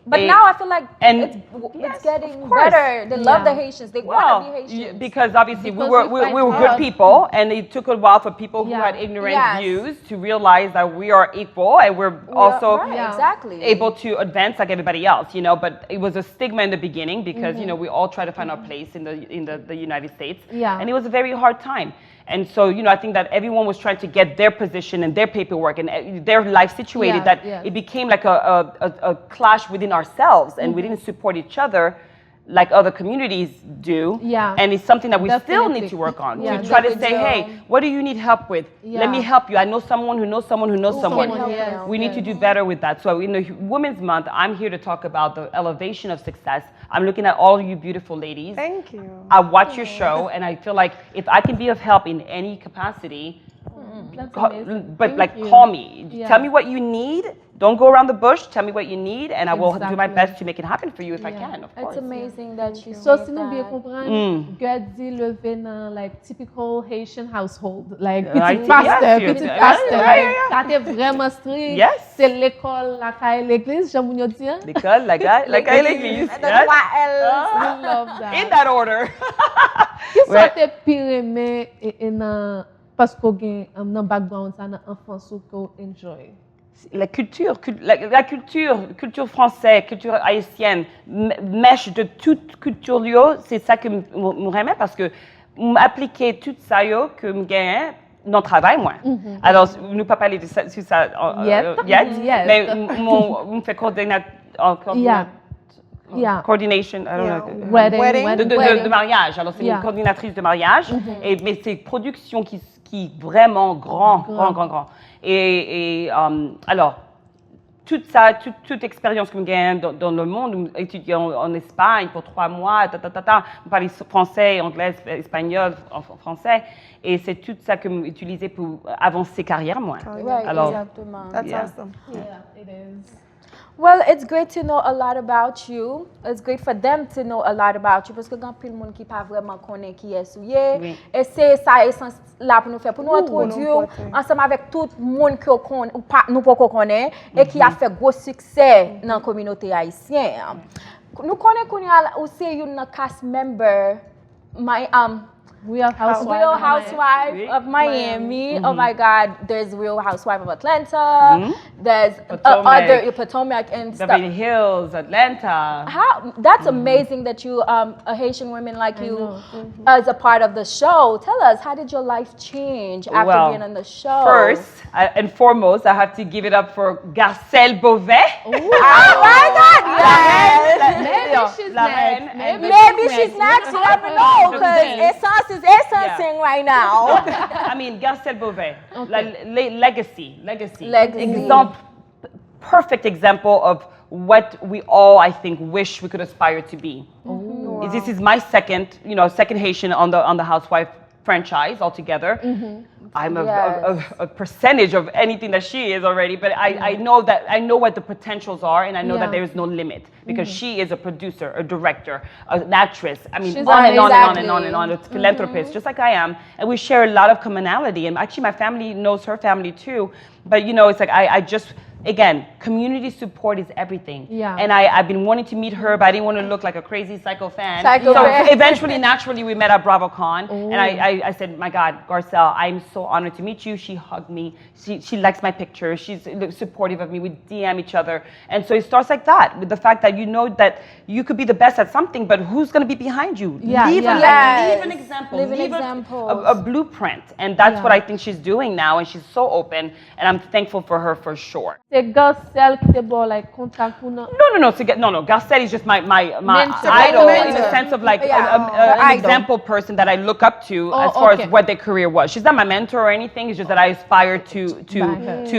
But now I feel like it's, it's getting better. They love the Haitians. They want to be Haitians. Because obviously we were we, we were good people, and it took a while for people who had ignorant views to realize that we are equal and we're also able to advance like everybody else, you know. But it was a stigma in the beginning because you know we all try to find our place in the in the, the United States, and it was a very hard time. And so, you know, I think that everyone was trying to get their position and their paperwork and uh, their life situated that it became like a, a, a, a clash within ourselves, and we didn't support each other like other communities do. And it's something that we still need to work on to try to say, hey, what do you need help with? Let me help you. I know someone who knows someone who knows someone. We need to do better with that. So, in the Women's Month, I'm here to talk about the elevation of success. I'm looking at all you beautiful ladies. Thank you. I watch your show, and I feel like if I can be of help in any capacity, That's amazing. but Thank like you. Call me. Yeah. Tell me what you need. Don't go around the bush. Tell me what you need, and I will do my Exactly. Best to make it happen for you if I can, of It's course. Amazing that you So said si nou byen that. Konprann, Gertie leve nan like typical Haitian household, like Right. Pitit pastè, Yes, pitit yes. Pastè. Yeah, yeah, yeah. Sa te vrèman strik. Yes. Se lekòl, lakay, legliz, jan moun yo di an. Lekòl, lakay, lakay, legliz. The twa L. We love that. In that order. Kisa w te pi renmen e, e nan, paske w gen um, nan background sa, nan anfans ou ke w enjoy? La culture, cul- la, la culture, culture française, culture haïtienne, m- mèch de tout kilti yo, se sa ke m m renmen paske m aplike tout sa yo ke m genyen nan travay mwen. Alò, nou pa pale de sa, sou sa uh, Yet. uh, yet, Yes. Men m- mon- m fè coordinate, uh, Yeah. Yeah. coordination, I don't know. Wedding, Wedding. de, de, de, wedding. de mariage. Alors, c'est Yeah. une coordinatrice de mariage. Et, mais c'est production qui, qui est vraiment grand, grand, grand, grand. Et, et, euh, alors, Tout sa, tout, tout eksperyans ke m genyen dans, dans le monde, m etidye an, an Espay pou twa mwa, ta, ta, ta, ta. M pale fransè, anglè, espanyòl, fransè. E se tout sa ke m itilize pou avanse karyè mwen. Right, Alors, exactement. That's Yeah. Awesome. Yeah, it is. Well, it's great to know a lot about you. It's great for them to know a lot about you. Paske gen anpil moun ki pa vrèman konnen kiyès ou ye. Oui. E se sa esans la pou nou fè. Pou nou Pou entwodui nou w pote. Ansanm avèk tout moun ke w konn, ou pa, nou poko konnen, e ki ap fè gwo siksè nan kominote ayisyen an. Nou konnen kounye a ou se youn nan cast member My, um, Real Housewives. Real Housewife Oui. of Miami. Oh my God, there's Real Housewife of Atlanta. There's uh, Potomac. Other Potomac and stuff. Beverly Hills, Atlanta. How that's amazing that you um a Haitian woman like you Know. As a part of the show. Tell us, how did your life change after Well, being on the show? First uh, and foremost, I have to give it up for Garcelle Beauvais. Oh my God, yes. Maybe she's La reine next. and Maybe Maybe she's next. You never know, because Essence is essencing right now. I mean, Garcelle Beauvais. La, le- legacy, legacy. Legacy. Exemple, perfect example of what we all, I think, wish we could aspire to be. Is This is my second, you know, second Haitian on the on the Housewife franchise altogether. I'm a, Yes. a, a, a percentage of anything that she is already, but I, I know that I know what the potentials are, and I know Yeah. that there is no limit because she is a producer, a director, an actress. I mean, She's on and on and on Exactly. and on and on. A philanthropist, just like I am, and we share a lot of commonality. And actually, my family knows her family too. But you know, it's like I, I just again, community support is everything. Yeah. And I, I've been wanting to meet her, but I didn't want to look like a crazy psycho fan. Psycho So fan. Eventually, naturally, we met at BravoCon, and I, I, I said, "My God, Garcelle, I'm so honored to meet you." She hugged me. She, she likes my pictures. She's supportive of me. We D M each other. And so it starts like that, with the fact that you know that you could be the best at something, but who's going to be behind you? Yeah, leave, yeah. A, Yes. leave an example. Leave an leave a- example. A, a blueprint. And that's Yeah. what I think she's doing now. And she's so open. And I'm thankful for her for sure. Se Garcelle ki te ba w like kontak ou nan. No, no, no. To get, no, no. Garcelle is just my my my Mentor. idol in the Mentor. sense of like Yeah. a- a- Her an idol. example person that I look up to Oh, as far okay. As what their career was. She's not my mentor or anything. It's just that I aspire to to By her. to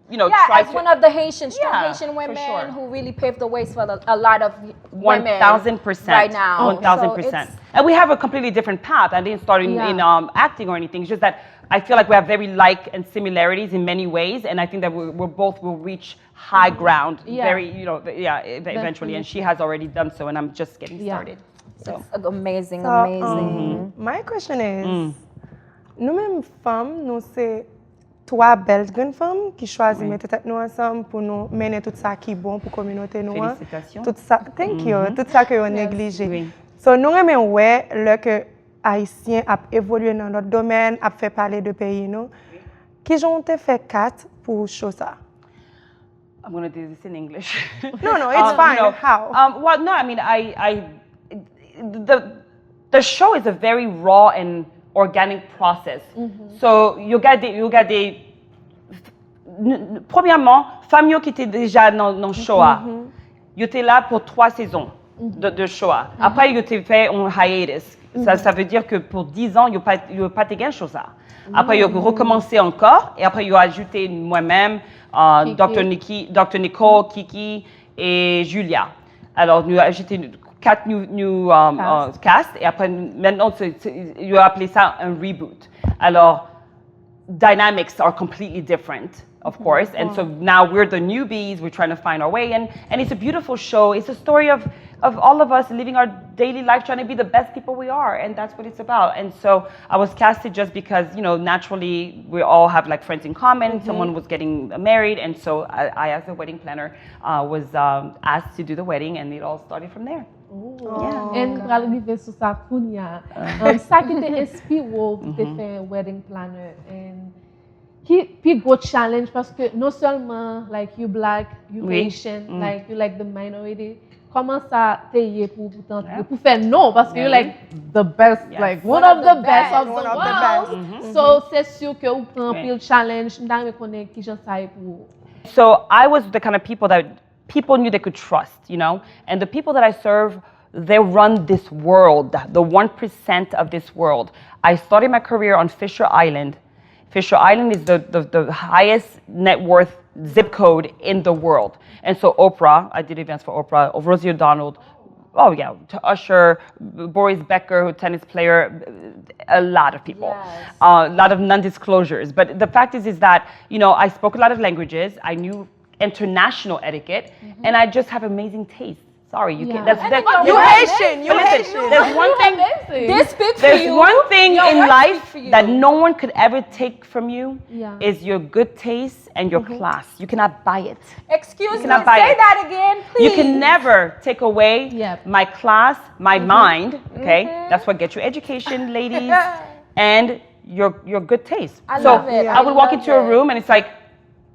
you know Yeah, try as to. One of the Haitian, strong Yeah, Haitian for women sure. Who really paved the ways for a, a lot of women One thousand percent. Right now. One thousand percent. So And we have a completely different path. I didn't start in, Yeah. in um, acting or anything. It's just that I feel like we have very like and similarities in many ways, and I think that we, we're both will reach high ground Yeah. Very, you know, yeah, ev- eventually. And she has already done so, and I'm just getting Yeah. Started. So. It's amazing, So, amazing. Um, my question is, nou menm fanm, nou se twa bèl grenn fanm ki chwazi mete tèt nou ansanm pou nou mennen tout sa ki bon pou kominote nou an. Félicitations. Tout sa, thank you. Tout sa ke yo neglije. Oui. So, nou renmen wè lè ke Ayisyen ap evolye nan lòt domèn, ap fè pale de peyi nou. Kijan w te fè Kat pou show sa? I'm gonna do this in English. No, no, it's fine. How? Um, well, no, I mean, I, I, the, the show is a very raw and organic process. So you got the, you got the, n- n- premyèman, fanm yo ki te deja nan, nan show a, yo te la pou twa sezon de, de show a. Apre, yo te fè yon hiatus. Sa, sa vle di ke pou diz an, yo pa, yo pa te gen show sa. Apre, yo rekòmanse ankò, e apre, yo ajoute mwen menm, uh, Doctor Nikki, Doctor Nicole, Kiki, e Julia. Alò, nou ajoute kat new, new um, uh, cast, e apre, mentnan, se, se, yo aple sa un reboot. Alò, dynamics are completely different, of course. And so now we're the newbies, we're trying to find our way. And, and it's a beautiful show. It's a story of, of all of us living our daily life, trying to be the best people we are. And that's what it's about. And so I was casted just because, you know, naturally we all have like friends in common. Someone was getting married. And so I, I as a wedding planner, uh, was um, asked to do the wedding, and it all started from there. And pral rive sou sa kounye a. Um, sa ki te enspire w pou te fè wedding planner? And ki pi gwo challenge, paske non sèlman like you black, you Oui. Haitian, like you like the minority, kòman sa te ye pou pou tante pou fè non, paske you like the best, Yes. like one of the best of the world. So se sur ke ou pran anpil challenge. M ta renmen konnen kijan sa ye pou ou. So I was the kind of people that people knew they could trust, you know? And the people that I serve, they run this world, the one percent of this world. I started my career on Fisher Island. Fisher Island is the, the, the highest net worth zip code in the world. And so Oprah, I did events for Oprah, Rosie O'Donnell, oh yeah, to Usher, Boris Becker, who tennis player, a lot of people, Yes. uh, a lot of non-disclosures. But the fact is, is that, you know, I spoke a lot of languages. I knew international etiquette, and I just have amazing taste. Sorry, you Yeah. can't. That's, And that, then you you're hate amazing. But listen, there's one thing. This speaks for There's you. one thing Your in work life speaks for you. That no one could ever take from you Yeah. is your good taste and your class. You cannot buy it. Excuse me, cannot buy say it. That again, please. You can never take away Yep. my class, my mind. Okay, that's what gets you education, ladies, and your your good taste. I So love it. I would I walk love into a it. Room and it's like,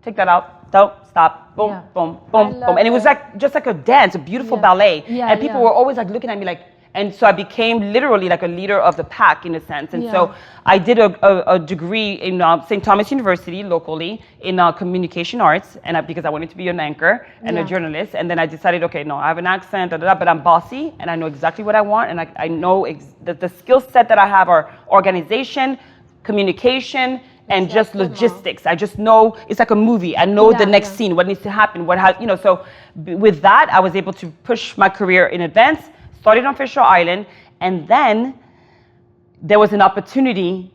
take that out, don't, stop, boom, Yeah. boom, boom, I love boom, and it was it. Like just like a dance, a beautiful Yeah. ballet, Yeah, and people yeah. Were always like looking at me like, and so I became literally like a leader of the pack in a sense, and Yeah. So I did a, a, a degree in uh, Saint Thomas University locally in uh, communication arts, and I, because I wanted to be an anchor and a Yeah. Journalist, and then I decided, okay, no, I have an accent, da, da, da, but I'm bossy, and I know exactly what I want, and I, I know ex- the, the skill set that I have are organization, communication, and just logistics. I just know it's like a movie. I know Yeah, the next yeah. Scene, what needs to happen, what has, you know. So b- with that, I was able to push my career in advance. Started on Fisher Island, and then there was an opportunity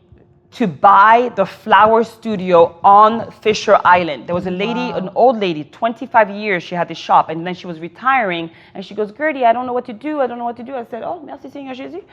to buy the flower studio on Fisher Island. There was a lady, an old lady, twenty-five years she had the shop, and then she was retiring, and she goes, Gertie, I don't know what to do, I don't know what to do. I said, oh, merci Seigneur Jésus.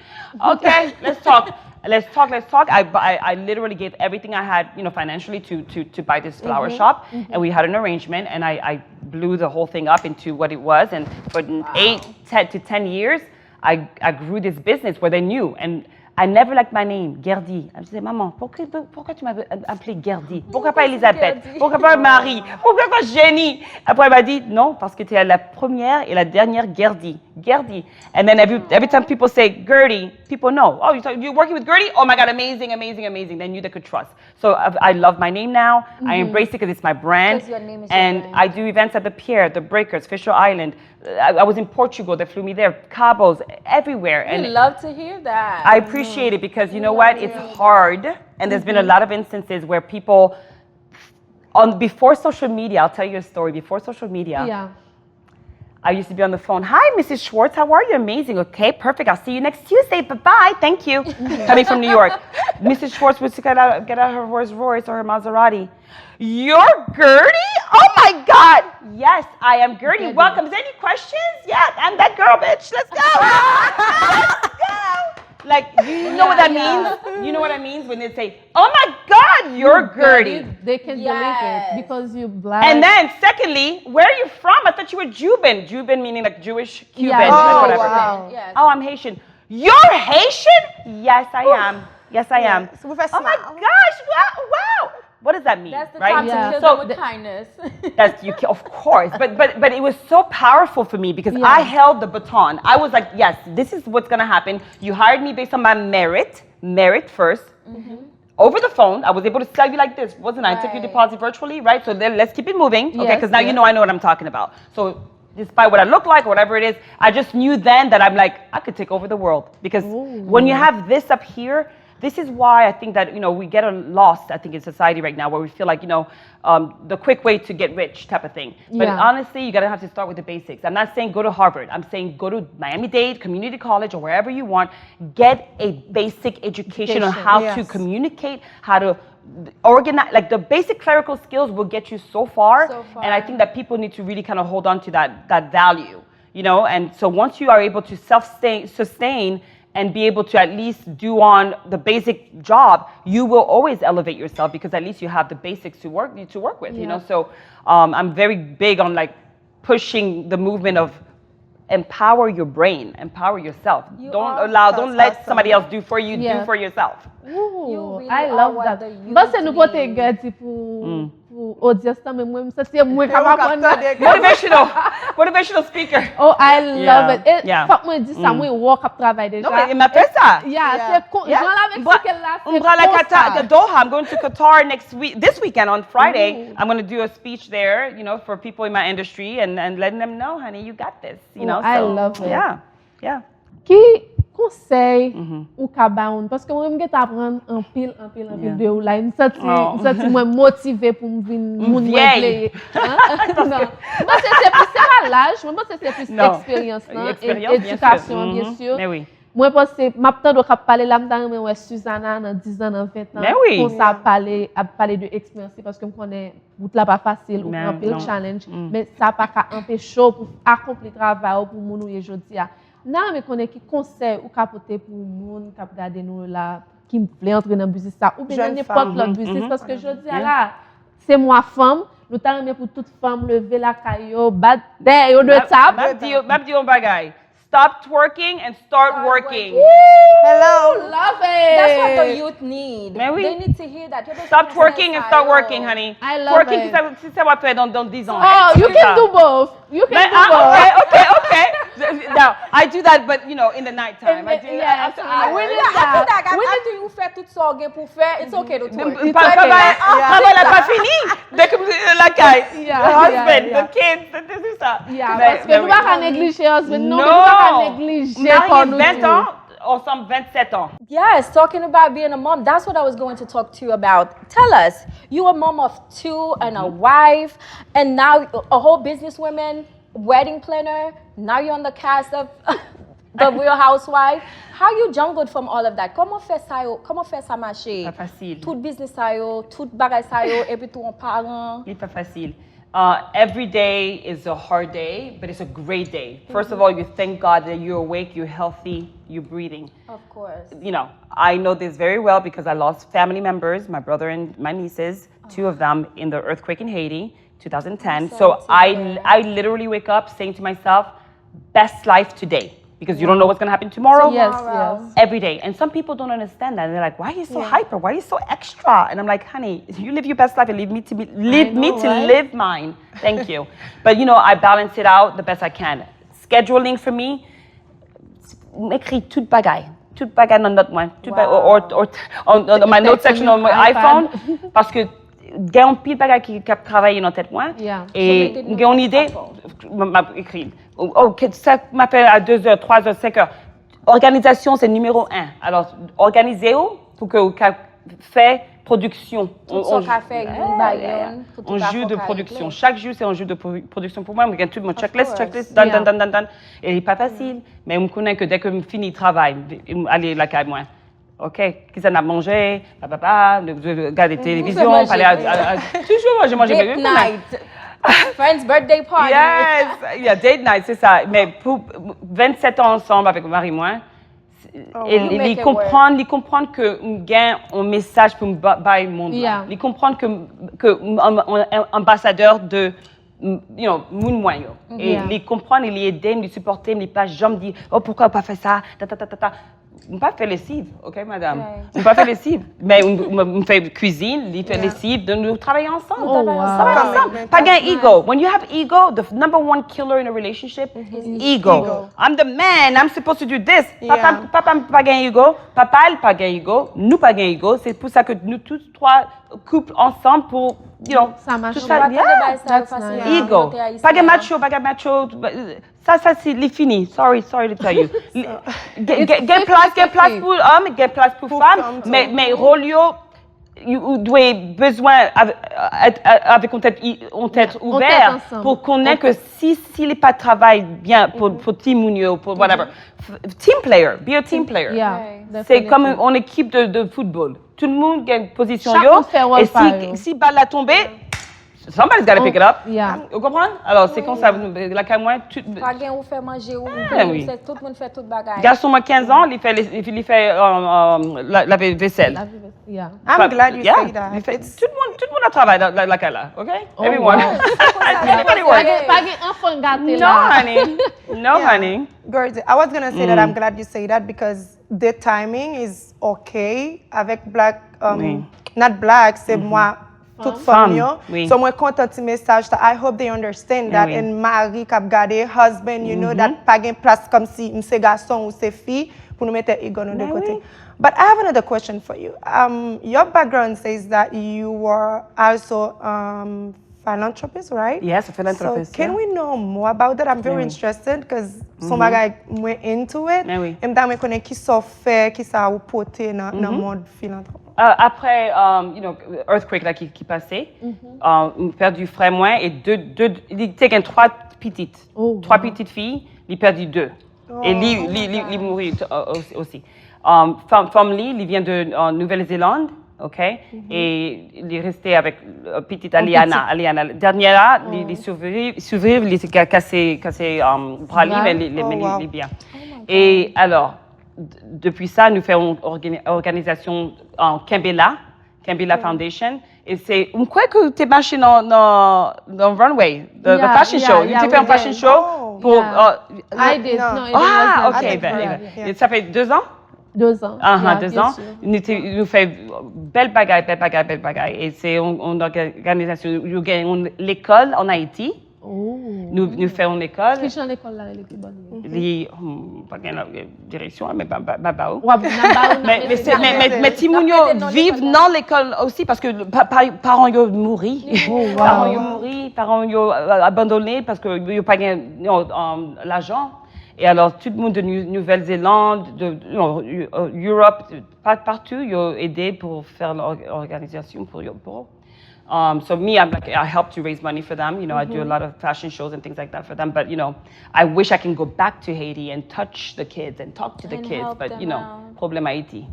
Okay, let's talk. Let's talk, let's talk. I, I, I literally gave everything I had, you know, financially to, to, to buy this flower shop, and we had an arrangement, and I, I blew the whole thing up into what it was, and for eight, ten to ten years, I, I grew this business where they knew, and I never liked my name, Gertie. I said, maman, pourquoi, pourquoi tu m'as appelé Gertie? Pourquoi pas Elisabeth? Pourquoi pas Marie? Pourquoi pas Jenny? Après, elle m'a dit, non, parce que tu es la première et la dernière Gertie. Gertie. And then every, every time people say Gertie, people know. Oh, you talk, you're working with Gertie? Oh my God, amazing, amazing, amazing. Then you they could trust. So I, I love my name now. I embrace it because it's my brand. 'Cause your name is your And brand. I do events at the pier, the Breakers, Fisher Island. I, I was in Portugal. They flew me there. Cabos, everywhere. We And love to hear that. I appreciate it because you know what? It's hard. And there's been a lot of instances where people, on before social media, I'll tell you a story. Before social media, Yeah. I used to be on the phone. Hi, Missus Schwartz. How are you? Amazing. Okay, perfect. I'll see you next Tuesday. Bye bye. Thank you. Coming from New York. Missus Schwartz would get out, get out her Rolls Royce or her Maserati. You're Gertie? Oh my God. Yes, I am Gertie. Welcome. Is there any questions? Yeah, I'm that girl, bitch. Let's go. Let's go. Like, you know what that means? You know what that means when they say, oh my God, you're Gertie. They can believe Yes. It because you black. And then, secondly, where are you from? I thought you were Cuban. Cuban meaning like Jewish, Cuban, Yeah. like Oh, whatever. wow. Yes. Oh, I'm Haitian. You're Haitian? Yes, I am. Yes, I am. So we first Oh my smile. Gosh, wow, wow. What does that mean? That's the Right? Time Yeah. To kill So them with kindness. That's you, of course, but but but it was so powerful for me because Yeah. I held the baton. I was like, yes, this is what's gonna happen. You hired me based on my merit, merit first. Over the phone, I was able to sell you like this, wasn't I? I took your Right. Deposit virtually, right? So then let's keep it moving, okay? Yes, Because now you yes. Know I know what I'm talking about. So despite what I look like or whatever it is, I just knew then that I'm like, I could take over the world because when you have this up here, this is why I think that you know we get a lost, I think, in society right now, where we feel like you know um, the quick way to get rich type of thing. But Yeah. Honestly, you gotta have to start with the basics. I'm not saying go to Harvard. I'm saying go to Miami Dade Community College or wherever you want. Get a basic education on Education. How to Yes. Communicate, how to organize, like the basic clerical skills will get you so far. So far. And I think that people need to really kind of hold on to that that value, you know. And so once you are able to self sustain and be able to at least do on the basic job, you will always elevate yourself because at least you have the basics to work to work with, you Yeah. Know. So um, I'm very big on like pushing the movement of empower your brain, empower yourself. You Don't are allow, don't That's let awesome. Somebody else do for you. Yeah. Do for yourself. Ooh, You really I are love what that. The M panse nou pote Gertie pou pou odyans lan, men mwen m santi mwen ka Mwen aprann. Tande. Motivational, motivational speaker. Oh, I love Yeah, it. E yeah. Fòk mwen di sa, mwen wòk ap travay deja. Non, men m ap fè sa. Yeah, Yeah. se kon Yeah. jan la Meksik la, M pral se a Qatar, konsa. Doha. I'm going to Qatar next week, this weekend on Friday. I'm going to do a speech there, you know, for people in my industry and, and letting them know, honey, you got this, you know. Oh, I So, love it. Yeah, yeah. Ki konsèy ou ka ba moun? Paske mwen, m gentan aprann anpil, anpil, anpil de ou la. M santi, m santi mwen motive pou m vin moun mwen vle ye. Hein? Non. M panse se plis, se pa laj, mwen panse se plis eksperyans lan, edikasyon an, byen si. Mwen panse, m ap tande w k ap pale la, m ta renmen wè Suzana nan diz an, nan ven an, konsa ap pale, ap pale de eksperyans li, paske m konnen wout la pa fasil, ou gen anpil challenge, men sa pa ka anpeche w pou akonpli travay ou pou moun ou ye jodi a. M ta renmen konnen ki konsèy ou ka pote pou moun k ap gade nou la, ki vle antre nan biznis sa, oubyen nan nenpòt lòt biznis, paske jodi a la, se mwa fanm, nou ta renmen pou tout fanm leve lakay yo, bat dèyè yo de tab. M ap di yo, m ap di yo yon bagay. Stop twerking and start working. Hello. Love it. That's what the youth need. Mais oui. They need to hear that. Stop twerking and start working, honey. I love Twerking, it. c'est ça, c'est ça va faire dans, dans dix ans. Oh, you can do both. You can Mais, do ah, both. Okay, okay, okay. No, I do that, but you know, in the nighttime. I do, Yeah, I, I, we need After that. that, We need after you fè tout sa w gen pou fè, it's okay to twerk. Travay, travay la pa fini. Dès que la pas fini, the kids, Yeah, the husband, yeah. the kids, c'est ça. Yeah, paske nou pa ka neglije husband nou, nou pa ka neglije kò nou tou. Mari ven an, ansanm vennsèt an. Yes, talking about being a mom, that's what I was going to talk to you about. Tell us, you a mom of two and a wife, and now a whole businesswoman, wedding planner. Now you're on the cast of the Real Housewife. How you juggled from all of that? Kòman fè sa yo? Kòman fè sa mache? Pa fasil. Tout biznis sa yo, tout bagay sa yo, epi tou yon paran. Li pa fasil. Uh, every day is a hard day, but it's a great day. First of all, you thank God that you're awake, you're healthy, you're breathing. Of course. You know, I know this very well because I lost family members, my brother and my nieces, two of them in the earthquake in Haiti, two thousand ten. So I, I literally wake up saying to myself, best life today because you don't know what's going to happen tomorrow. Yes, yes. Every day. And some people don't understand that. And they're like, why are you so hyper? Why are you so extra? And I'm like, honey, you live your best life and leave me to be, leave me know, to right? Live mine. Thank you. But you know, I balance it out the best I can. Scheduling for me, m ekri tout bagay. Tout bagay nan nòt mwen. Tout bagay, or, or, or, on, on my note section on my iPhone. Paske gen yon pil bagay ki, ki ap travay nan tèt mwen. Yeah. E m gen yon ide, m m ap ekri. Ok, sa m ap fè a de zè, twa zè, senk è. Òganizasyon se nimewo en. Alò, òganize w pou ke w ka fè pwodiksyon. Tout sa w ka fè, youn ba youn, pou tout Un jour de production. Chaque jour, c'est un jour de pro- production pour moi. Mwen gen tout mon checklist, Of course. Checklist, dan, Yeah. dan, dan, dan, dan. E li pa fasil, men m konnen ke dès que m fini travay, m ale lakay mwen. Ok, kisa n ap manje, pa, pa, pa, gade televizyon, pale a, a, a, toujou manje, manje, Date night. Friends birthday party. Yes, yeah, date night, se sa. Men pou vennsèt an ansanm avèk mari mwen, e li, li konprann, li konprann ke m gen yon mesaj pou m ba- bay mond la. Yeah. Li konprann ke, ke m an- an- an- anbasadè de m- you know, moun mwen yo. E Yeah. Li konprann, li ede m, li sipòte m, li pa janm di, oh, poukwa ou pa fè sa, ta, ta, ta, ta, ta. M pa fè lesiv, ok, madam? M pa fè lesiv. Men m, m, m fè kwizin, li fè Yeah. Lesiv, donk nou travay ansanm. Oh, wow. Travay ansanm. Pa gen ego. When you have ego, the number one killer in a relationship is ego. I'm the man, I'm supposed to do this. Papa, Yeah. Papa m pa gen ego, papa l pa gen ego, nou pa gen ego. Se pou sa ke nou tout twa koup ansanm pou, you know, Sa mache. Tout sa, Tande yeah. bay sa yo fasil. Ego. Pa gen macho, pa gen macho. Sa, sa, si, li fini. Sorry, sorry to tell you. Li- Gen gen- gen plas, gen plas pou òm, gen plas pou fanm, men men ròl yo, ou dwe bezwen avè- èt- avèk yon tèt, yon tèt ouvè ansanm. Pou konnen ke si, si li pa travay byen pou, pou timoun yo, pou whatever. Team player, be a team player. Yeah, Se definitely. Kòm yon ekip de, de football. Tout moun gen pozisyon Chak yo. moun fè wòl E pa si, yo. Si bal la tonbe, somebody's gotta pick it up. Yeah. Ou konprann? Alò, se konsa, lakay mwen, tout, Pa gen ou fè manje ou, Ah, oui. Se tout moun fè tout bagay. Gason mwen kenz an, li fè, li, li fè um, um, la- lave vesèl. Yeah. I'm glad you Yeah, say that. Li fè, tout moun, tout moun ap travay la- la- lakay la, ok? Everyone. Wow. Everybody Pa work. Gen, pa gen anfan gate No, la. Honey. No, Yeah. Honey. Girl, I was gonna say that I'm glad you say that because the timing is okay avec black, um, Oui. not black, c'est moi, tout fanm yo. Oui. So mwen kontan ti mesaj sa. I hope they understand that. Oui. And mari k ap gade, husband, you know, that pa gen plas kòm si m se gason ou se fi pou nou mete ego nou de Mais kote. Oui. But I have another question for you. Um, your background says that you were also um, philanthropist, right? Yes, a philanthropist. So can we know more about that? I'm very interested because son bagay mwen into it. Men wi. E m ta renmen konnen ki sa w fè, ki sa ou pote nan nan mond filantrop. Uh, apre, um, you know, earthquake la ki, ki pase, um, m pèdi frè mwen e de, de, li te gen twa pitit. Oh, Twa pitit fi, li pèdi de. E li, li, li, li mouri uh, osi. Um, fanm, fanm li, li vyen de uh, Nouvelle-Zélande, ok? E li reste avec uh, pitit Aliana. Aliana. Dènyè la, li, li surviv, surviv, li ka- kase, kase um, bra li, Bra? Men li, li, Oh, men li, wow. li byen. E alors, d- depuis ça, nou fè yon organi- organizasyon uh, Kenbe La, Kenbe La Foundation. E se, m kwè ke te mache nan, nan, nan runway, the, the Yeah, fashion yeah, show. Li yeah, te we fè yon fashion did. show Oh. pou Yeah. uh, I did. No. No, it Ah, was ok, not ben, correct. ben. Yeah. E sa fè de zan? Deux ans. Aha, Yeah, de bien zan. sûr. Nou te- nou fè bèl bagay, bèl bagay, bèl bagay. E se yon, yon òganizasyon, yo gen yon lekòl an Ayiti. Oh. Nou, nou fè yon lekòl. Ki jan lekòl la rele ki bòn li? Li, hmm, pa gen direksyon, men pa ba ou. W ap nan ba ou nan Men men se- men- men- men timoun yo viv nan lekòl osi paske pa- pa- paran yo mouri. Paran yo mouri, paran yo euh, abandone paske yo pa gen you know, um, lajan. E alò, tout moun de Nou- Nouvelle-Zélande, de you know, Eu- euh, Europe, pa- partou, yo ede pou fè lòganizasyon pou yo. Pou, um, so me, I'm like, I help to raise money for them. You know, I do a lot of fashion shows and things like that for them. But you know, I wish I can go back to Haiti and touch the kids and talk to the And kids. Help But them you know, out. Problème Haïti.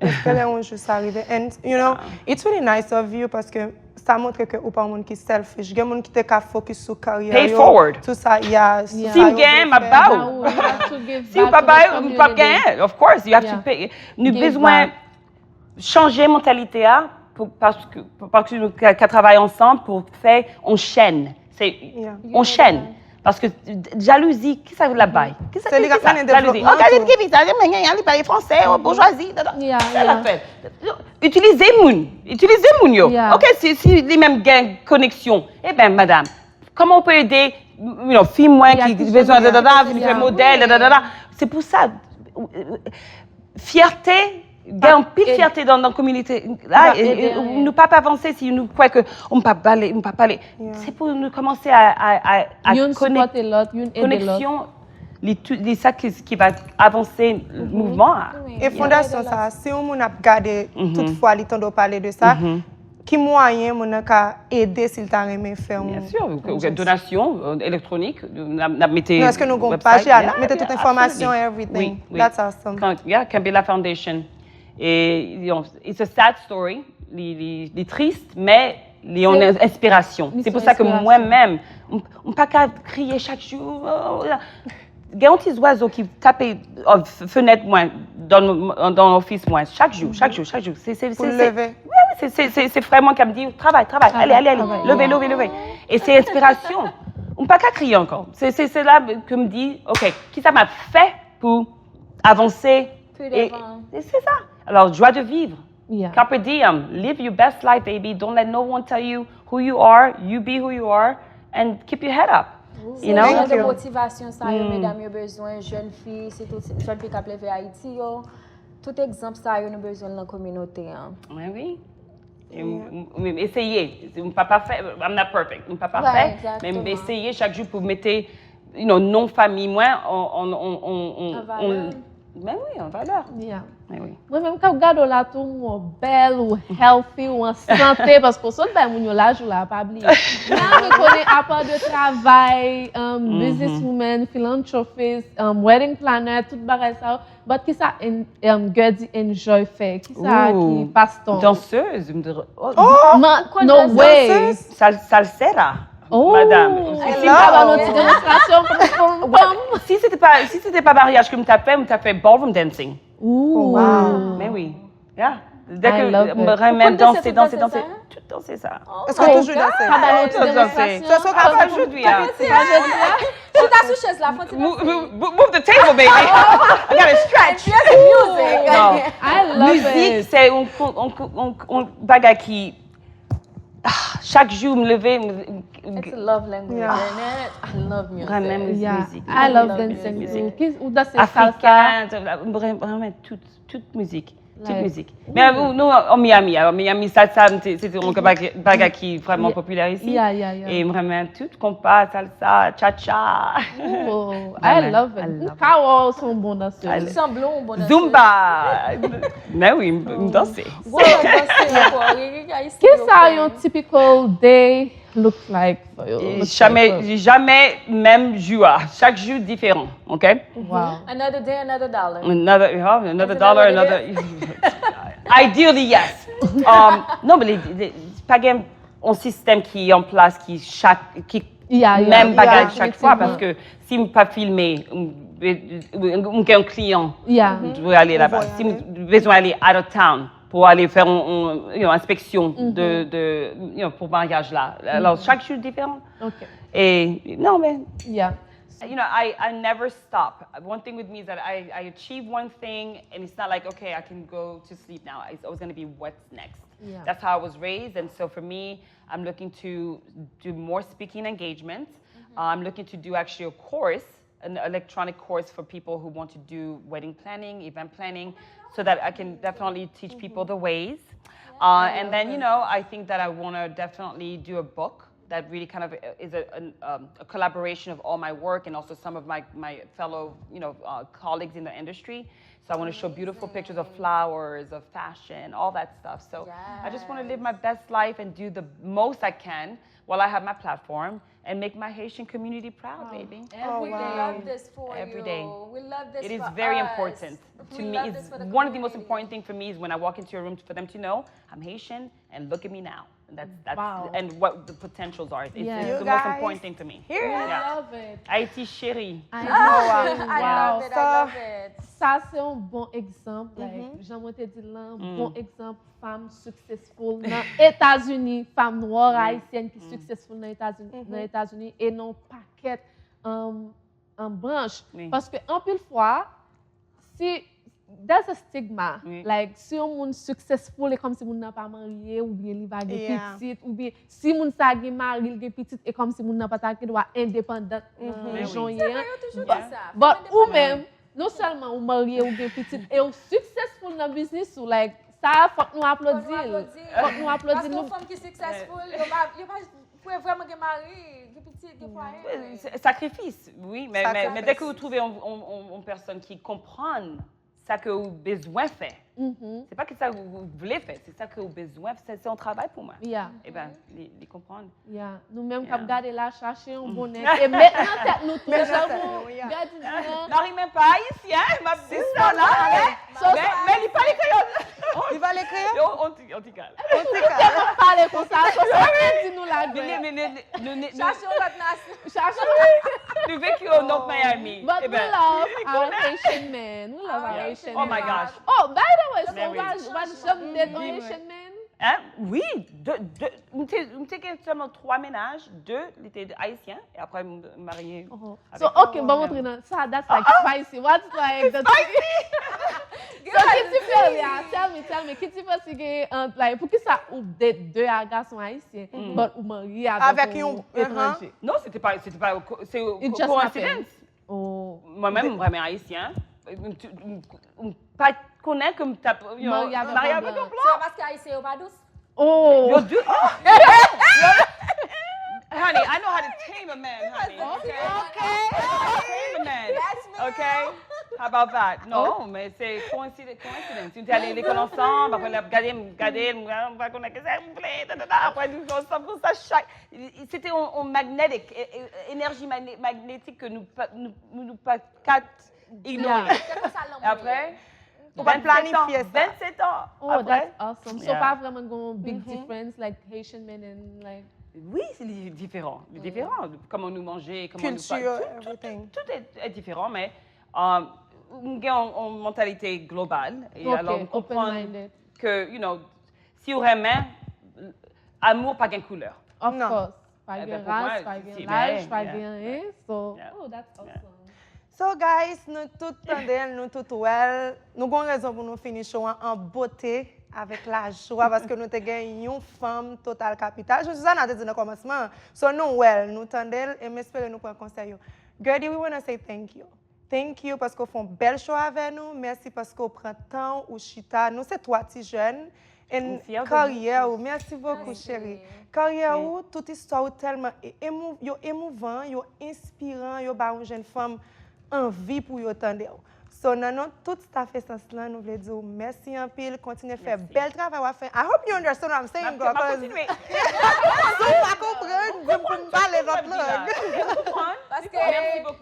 Espere yon jou sa rive. And you know, it's really nice of you paske sa montre ke ou pa yon moun ki selfish. Gen moun ki te ka focus sou karyè Pay yo, forward. Tout sa, yeah, sou Si sa m yo gen, vle m ap fè. ba ou. You have to give Si ou back pa to ba the ou, ou p ap community. Genyen. Of course, you have Yeah. to pay. Nou Give bezwen back. Chanje mantalite a pou, paske, paske nou ka, ka travay ansanm pou fè yon chèn. Se Yeah. yon chèn. Paske jalouzi, ki sa l ap bay? Ki sa Se li k ap ki sa? mennen Jalouzi. devlopman Oh, gade tou. ki visa, men gen li pale fransè, oh, boujwazi. Da, da. Yeah, Sa l ap yeah. fè. Itilize moun. Itilize moun yo. Yeah. Ok, si, si li menm gen koneksyon, e ben, madam, kòman ou pe ede you know, fi mwen Yeah, ki ki bezwen chanje. dada, vin fè Yeah. Modèl, dada, dada. Se pou sa, fyète, gen anpil ed- fyète nan, nan kominote la. Ed- Nou pa pa avanse si nou kwè ke m pa pale, m pa pale. Yeah. Se pou nou kòmanse a, a, a, a Youn konek- sipòte lòt, youn ede lòt. Koneksyon, li, tou- li sa ki, ki va avanse mouvman an. E fondasyon sa, si yon moun ap gade, tout fwa li tande w pale de sa, ki mwayen moun nan ka ede si l ta renmen fè yon... Byen si, ou gen donasyon euh, elektwonik, n ap n ap mete. Non, èske nou gon Website, paj la, n ap mete tout enfòmasyon and everything. Wi, wi. That's awesome. Kan, yeah, Kenbe La Foundation. E, you know, it's a sad story. Li, li, li tris, men li yon enspirasyon. Se pou sa ke mwen menm, m m pa ka kriye chak jou. Oh, la. Gen yon ti zwazo ki tape euh, f- fenèt mwen, dan, dan ofis mwen, chak jou, chak jou, chak jou. Se, se, Pou se, l se, leve. wi, wi, se, se, se, se frè mwen ki ap di, travay, travay, ale, ale, ale, leve, leve, leve. E se enspirasyon. M pa ka kriye ankò. Se, se, se la ke m di, ok, ki sa m ap fè pou avanse. Pi E, devan. e se sa. Alors, joie de vivre. Yeah. Carpe diem. Live your best life, baby. Don't let no one tell you who you are. You be who you are and keep your head up. You know? Jan de you. Motivasyon sa yo medam yo bezwen, jèn fi, sitou jèn fi k ap leve Ayiti yo. Tout egzanp sa yo nou bezwen l nan kominote an. Mwen wi. E m- m- m- eseye. M pa pafè, I'm not perfect. M pa pafè, Right, men m exactement. Eseye chak jou pou mete you know, non fanmi mwen on, on, on, on, on, An valè. Men wi, an valè. Yeah. Men wi. Mwen menm k ap gade w la tou, m wè w bèl, ou healthy, ou an sante, paske w sot bay moun yo laj ou la, pa bliye. Nan, mwen konnen apa de travay, um, businesswoman, philanthropist, um, wedding planner, tout bagay sa yo. But kisa en- um, Gerdy enjoy fè? Kisa ki Ooh, pastan? Danseuse, m te re- oh, Ma- No way. Sal- Salsera. Oh. Madam, Si si m ta ba nou ti demonstrasyon pou nou Well, si se te pa si se te pa maryaj ke m t ap fè, m t ap fè ballroom dancing. Ooh. Wow. Men wi. Yeah. Dè I ke love m it. renmen Ou konn danse danse, tout danse, danse danse, sa? Tout danse sa. Èske w toujou danse? Pa ba nou ti Tout danse. demonstrasyon. So, so, ka fè l jodi a. Chita sou chèz la, fò ti Move, danse. move, move the table, baby. I gotta stretch. Yes, music. No. I love Mizik, it. Se yon, yon, yon, yon, yon bagay ki ah, chak jou m leve, m- It's a love language. Yeah. And I love music. Mwen menm Yeah, mizik. I love Love dancing Mizik. too. Ki- Ou danse salsa? Afriken, mwen renmen tout, tout mizik. Tout mizik. Men nou, nou an Miami, alò Miami salsa se te yon bagay ki vrèman popilè isi. E m renmen tout konpa, salsa, cha-cha. Oh, I love it. M ka wè w se yon bon dansè. Sanble yon bon dansè. Zumba. Men wi, m danse. Gwo lòt dansè ankò. Kisa yon typical day look like for you? Jamais, jamais même jour. Chaque jour différent, ok? Wow. Another day, another dollar. Another, oh, another dollar, another. Ideally, yes. Um, non, men pa gen yon sistèm ki an plas ki chak ki menm bagay chak fwa paske si m pa filme, m gen yon kliyan, m dwe ale laba. Si m bezwen ale out of town, pou ale fè yon, yon, yon enspeksyon de, de, you know, pou maryaj la. Alò, chak jou diferan. Ok. E, non, men, Yeah. you know, I, I never stop. One thing with me is that I, I achieve one thing, and it's not like, okay, I can go to sleep now. It's always going to be what's next. Yeah. That's how I was raised, and so for me, I'm looking to do more speaking engagements. Uh, I'm looking to do actually a course, an electronic course for people who want to do wedding planning, event planning, so that I can definitely teach people the ways. Uh, and then, you know, I think that I want to definitely do a book that really kind of is a, an, um, a collaboration of all my work and also some of my, my fellow, you know, uh, colleagues in the industry. So I want to show beautiful pictures of flowers, of fashion, all that stuff. So I just want to live my best life and do the most I can while I have my platform and make my Haitian community proud, baby. And we love this for Every you. Day. We love this It is for very us. Important to We me. Love It's this for the one of the most community. Important things for me is when I walk into a room for them to know I'm Haitian and look at me now. And that's that's Wow. And what the potentials are. It's, Yeah. it's You the most guys. Important thing for me. Here. I Yeah. Love it. Haiti chérie. I I love it. love Wow. It. I Wow. Love it. Sa se yon bon egzanp, like, jan mwen te di l lan, bon egzanp fanm successful nan Etazini, fanm nwa ayisyèn ki successful nan Etazini, nan Etazini e nan yon pakèt um, um, branch. Wi. Paske anpil fwa, si there's a stigma, Wi. Like, si yon moun successful e kòmsi moun nan pa marye oubyen li pa gen Yeah. Pitit, oubyen si moun sa gen mari, l gen pitit e kòmsi moun nan pa ta gen dwa endepandant nan Wi. jan w ye an. Yo toujou di sa. But ou menm, non sèlman ou marye, ou gen pitit e ou successful nan biznis ou, like, sa fòk nou aplodi l. Fòk nou aplodi Paske nou. Yon fanm ki successful, yo pa, yo pa pou vrèman gen mari, gen pitit, gen fwaye. Sacrifice, oui, mais, mais, mais dès que vous trouvez une, une, une, une personne qui comprend ce que vous avez besoin de faire, c'est pas que ça vous, vous voulez faire, c'est ça que vous avez besoin, c'est c'est un travail pour moi. Yeah. Eh ben, li, li konprann. Yeah. Nou menm k ap gade la, chache yon bon nèg e met nan tèt nou tou. Jan nou gade di lan. Mari mwen pa ayisyen, m ap di sa la. So, Men, men li pale kreyòl. Li pale kreyòl? Yo, on ti, on ti kal. Ou tèlman pale konsa, so sa vle di nou la Men, men, men, nou, nou, Chache yon lòt nasyon. Chache. Nou vécu au North Miami. But we love our Haitian men. We love our Haitian men. Oh my gosh. Oh, by the way, so Men wi. w pa janm date on Haitian men? Hein? Oui, de, de, m te, m te gen sèlman twa mennaj, de, li te ayisyen, e apre m marye. So, ok, bon, montre nan sa, that's like spicy. What's like the spicy? So, ki diferans li a? Tell me, tell me. Ki diferans li gen ant, like, poukisa ou date de a gason ayisyen, but ou marye avèk yon etranje? Non, se te pa, se te pa, se It just happened. Coincidence. Oh. Mwen menm, m renmen ayisyen. M t-, m, m pa konnen ke m t ap, you know, Marye avèk marye yon avèk yon blan. Se blan. paske ayisyen yo pa dous. Oh. Yo di, oh! Honey, I know how to tame a man, honey. Okay? Okay. Tame a man. Okay? How about that? Non, men se coincidence, coincidence. Si m te ale lekòl ansanm, apre l ap gade m, gade m, m pa konnen kisa m vle, ta, ta, ta, apre nou ansanm konsa chak. Se te yon, yon magnetic, e, e, enerji magne-, magnetik ke nou pa, nou, nou pa ka ignore. Se konsa lanmou E apre, Ou pa t planifye sa. Vennsèt an. Oh, Apre, that's awesome. So, Yeah. Pa vrèman gen yon big difference, like, Haitian men and, like, oui, se li diferan. Li diferan. Kòman nou manje, kòman nou Culture, tout, tout, everything. Tout est, est différent, men um, m gen yon, yon mentalité globale. E Ok, alò, m konprann open-minded. Ke, you know, si w renmen, amour pa gen koulè. Of Non. Course. Pa Eh gen ben, pou mwen, ras, pa gen si, laj, men, pa yeah, gen anyen. So, Yeah. Oh, that's awesome. So guys, nou tout tande l, nou tout wè l. Nou gon rezon pou nou fini show an an bote, avèk lajwa, paske nou te gen yon fanm total kapital. Jan Suzanna te di nan kòmansman an. So nou wè l, nou tande l, e m espere nou pran konsèy yo. Gerdy, we wanna say thank you. Thank you paske w fè yon bèl show avè nou. Mèsi paske w pran tan w, ou chita. Nou se twa ti jèn. And karyè ou, mèsi bokou, cheri. Karyè ou, tout istwa ou tèlman e- emou- yo emouvan, yo enspiran, yo ba yon jèn fanm anvi pou yo tande w. So, nan non tout staff Esans lan, nou vle di w mèsi anpil, kontinye fè bèl travay w ap fè. I hope you understand what I'm saying, girl, 'cause si w pa konprann, di m pou m pale lòt lang. Paske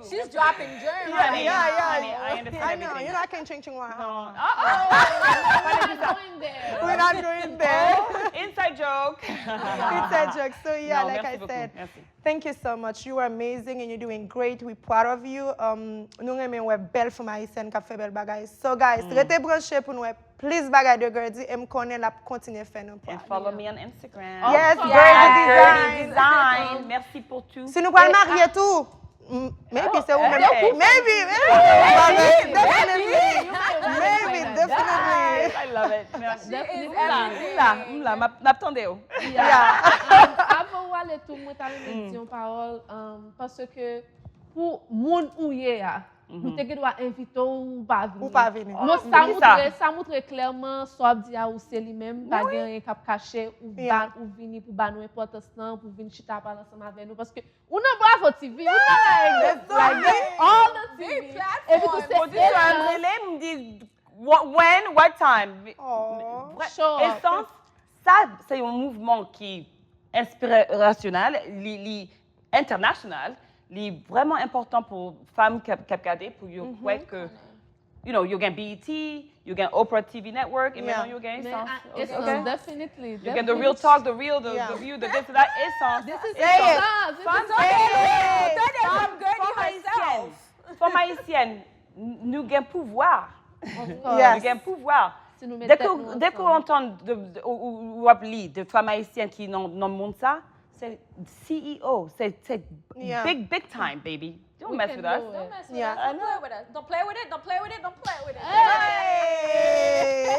she's dropping gems. Yeah, yeah, yeah. I know. You know, I can't ching ching. We're not going there. We're not going there. Inside joke. Inside joke. So yeah, like I said, thank you so much. You are amazing and you're doing great. We proud of you. Um, nou renmen wè bèl fanm ayisyèn k ap fè bèl bagay. So guys, rete branche pou nou wè plis bagay de Gerdy e m konnen l ap kontinye fè nou proud. And follow me on Instagram. Yes, Gerdy Design. Design. Merci pour tout. Si nou pral marye tou, m- maybe se ou menm. Maybe, maybe, definitely. Maybe, definitely. I love it. Merci. M la, m la, m la, m ap- m ap tande w. Yeah. Avan w ale tou, mwen ta renmen di yon pawòl, um, paske pou moun ou ye a, nou te gen dwa envite w, ou pa vini. Ou pa vini. Non, sa moutre, sa moutre klèman sa w ap di a ou se li menm, pa gen anyen k ap kache, ou ba, ou vini pou ba nou enpòtans lan, pou vin chita pale ansanm avè nou, paske ou nan Bravo T V, ou nan like, like, all the T V. Epi tou se Pwodiktè a rele m di, "Wha- when, what time?" Show up. Esans, sa se yon mouvman ki enspirasyonal, li, li entènasyonal, li vrèman enpòtan pou fanm k ap k ap gade, pou yo kwè ke, you know, yo gen B E T, yo gen Oprah T V Network, e menm yo gen Esans. Esans, definitely. You get the real talk, the real, the, the view, the this, the that, Esans. This is Esans. Esans. This is Fanm ayisyèn, fanm ayisyèn, n- nou gen pouvwa. Nou gen pouvwa. Dèke dèke w antann, w ap li de fanm ayisyèn ki nan nan mond sa, se C E O, se se big, big time, baby. Don't mess with us. Don't mess with Yeah. us. Don't play with us. Don't play with it. Don't play with it. Don't play with it. Hey!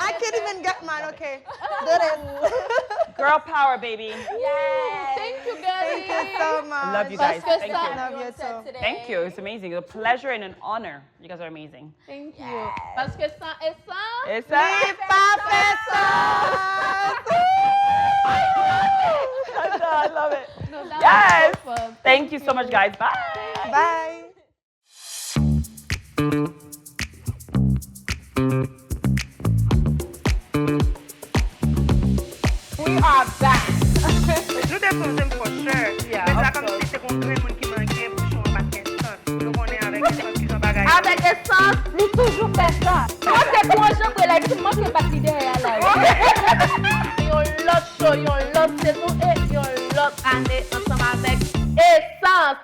I can't even get mine, okay. Do this. Girl power, baby. Yes. Thank you, girl. Thank you so much. Love you guys. Paske Thank sa you. Love you too. Today. Thank you. It's amazing. It's a pleasure and an honor. You guys are amazing. Thank you. Paske san Esans. Esans. Li pa fè sans. I love it. No, that Yes. Was so fun. Thank you so much, guys. Bye. Bye. We are back. Nou te sonje m for sure. Men sa kòm si se yon grenn moun ki manke pou show an pa t gen sans. Nou konnen avèk Esans ki jan bagay. Avèk Esans, li toujou fè sans. Mwen te tou an janbre la, epi manke bat li dèyè la. Yon lòt show, yon lòt sezon e yon lòt ane ansanm avèk Esans.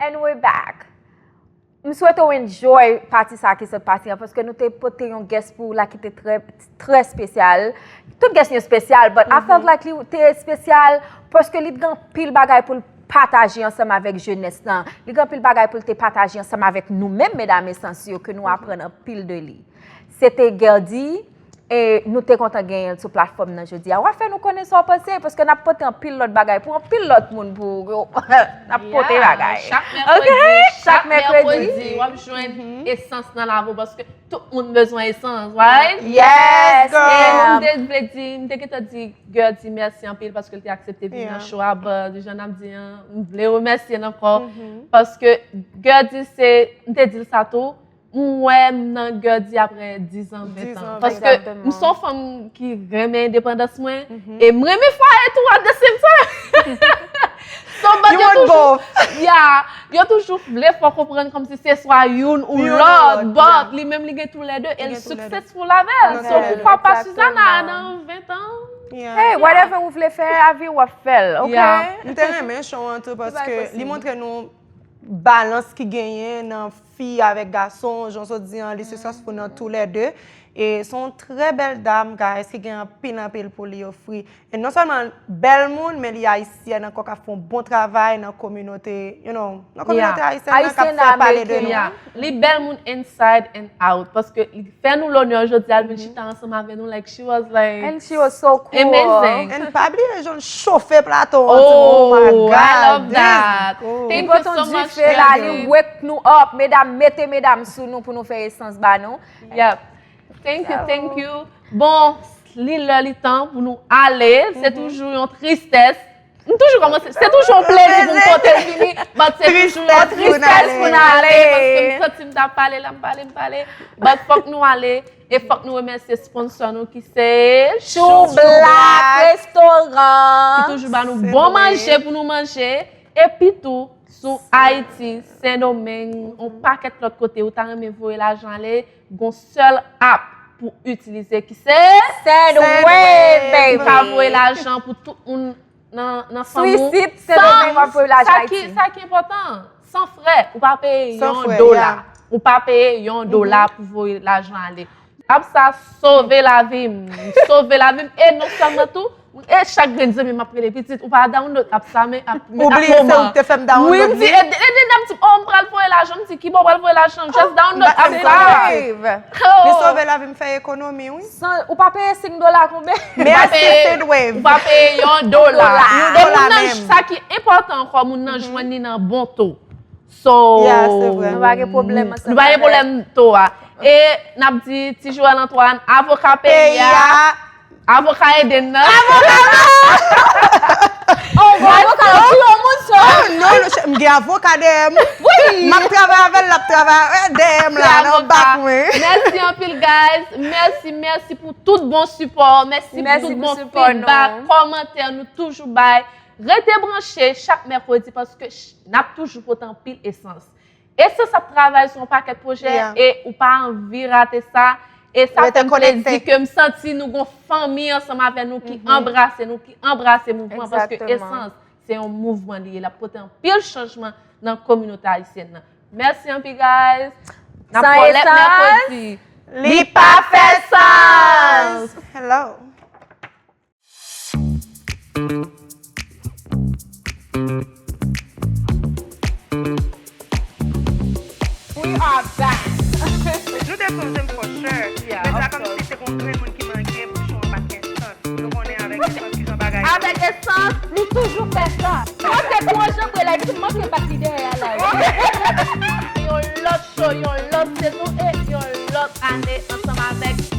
And we're back. M swete w enjoy pati sa ki sot pase an, paske nou te pote yon guest pou w la ki te trè, trè espesyal. Tout guest nou espesyal, but I felt like li te espesyal paske li t gen anpil bagay pou l pataje ansanm avèk jenès lan. Li gen anpil bagay pou l te pataje ansanm avèk nou menm, medam Esans yo, ke nou aprann anpil de li. Se te Gerdy, e nou te kontan genyen l sou platfòm nan jodi a. W a fè nou konnen sa w panse, paske n ap pote anpil lòt bagay pou anpil lòt moun pou yo. N ap pote bagay. Chak mèkredi, chak mèkredi, w ap jwenn Esans nan lavi w, paske tout moun bezwen Esans, right? Yes, E m girl. te vle di, m te gentan di Gerdy mèsi anpil paske l te aksepte vin nan show a, but jan n ap di an, m vle remèsye l ankò, paske Gerdy se, m te di l sa tou, m wè m nan Gerdy apre diz an, ven tan. Paske m se yon fanm ki renmen endepandans mwen, e m renmen fwaye tou at the same time. So, but yo toujou, yeah, yo toujou vle fè w konprann kòmsi se swa youn ou lòt, but li menm li gen toulède, e l successful avè l. So, poukwa pa Suzana nan ven tan? Hey, whatever ou vle fè, avi w ap fè l, ok? M te renmen show an tou paske li montre nou balans ki genyen nan fi avèk gason, jan w sot di an, li successful nan toulède. E se yon trè bèl dam, guys, ki gen anpil, anpil pou li ofri. E non sèlman bèl moun, men li ayisyèn ankò, k ap fè yon bon travay nan kominote, you know, nan kominote ayisyèn nan, k ap fè pale de nou. Yeah. Li bèl moun inside and out, paske li fè nou lonè jodi a, l vin chita ansanm avè nou, like, she was like, And she was so cool. Amazing. And pa bliye jan l chofe plato an, ti, oh my God, I love that. Thank you so much, Dife la, li wake nou up. Medam, mete medam sou nou pou nou fè esans ba nou. Yep. Thank you, thank you. Bon, li lè li tan pou nou ale. Se toujou yon tristès. M toujou kòmanse. Se toujou yon plezi pou m pote l vini. But se toujou yon tristès pou n ale. Paske m santi m t ap pale la, m pale, m pale. But fòk nou ale. E fòk nou remèsye sponsò nou ki se Chou Black Restaurant. Ki toujou ba nou bon manje pou nou manje. Epi tou, sou Ayiti, Sendomeng, yon pakèt lòt kote, ou ta renmen voye lajan ale, gon sèl app pou itilize ki se Sendwave, baby. Ou ka voye lajan pou tout moun nan, nan fanmi w. Sou isit, Sendomeng, w ap voye lajan Ayiti. Sa ki enpòtan, san frè, ou pa peye yon dola. Ou pa peye yon dola pou voye lajan ale. App sa sove lavi m. Sove lavi m. E non sèlman tou, e chak grenn zanmi m ap rele pitit, ou pa download app sa, men ap men ap moman. Ou bliye se ou ki te fè m download li. Wi, m di, e, e, e, n ap di, oh, m pral voye lajan, m di, ki bò w pral voye lajan, just download app sa. Li sove lavi m, fè ekonomi, wi. Ou pa peye senk dola konbe? Mèsi Sendwave. Ou pa peye yon dola. Yon dola menm. Sa ki enpòtan ankò, moun nan jwenn li nan bon to. So, nou pa gen pwoblèm ansanm. Nou pa gen pwoblèm to a. E n ap di Ti Joel Antoine, avoka peyi a. Avoka Eden nan. Avoka Oh, bon, avoka yo, ti yo moun so. Oh, non, non, m gen avoka dèyè m. Wi. M ap travay avè l, l ap travay dèyè m la, nan bak mwen. Mèsi anpil, guys. Mèsi, mèsi pou tout bon sipò. Mèsi pou tout bon feedback, kòmantè nou toujou bay. Rete branche chak mèkredi paske n ap toujou pote anpil esans. Esans ap travay sou yon pakèt pwojè e ou pa anvi rate sa. E sa fè m plezi ke m santi nou gon fanmi ansanm avè nou ki anbrase nou, ki anbrase mouvman paske esans se yon mouvman li ye. L ap pote anpil chanjman nan kominote ayisyèn nan. Mèsi anpil, guys. N ap kolèt mèkredi. Li pa fè sans. Hello. We are back. Nou te sonje m for sure. Men sa kòmsi se gon grenn moun ki manke pou show an pa t gen sans. Nou konnen avèk esans ki jan bagay. Avèk esans, li toujou fè sans. Paske pou yon jan prelay, li manke bat li dèyè a la. Yon lòt show, yon lòt sezon e yon lòt ane ansanm avèk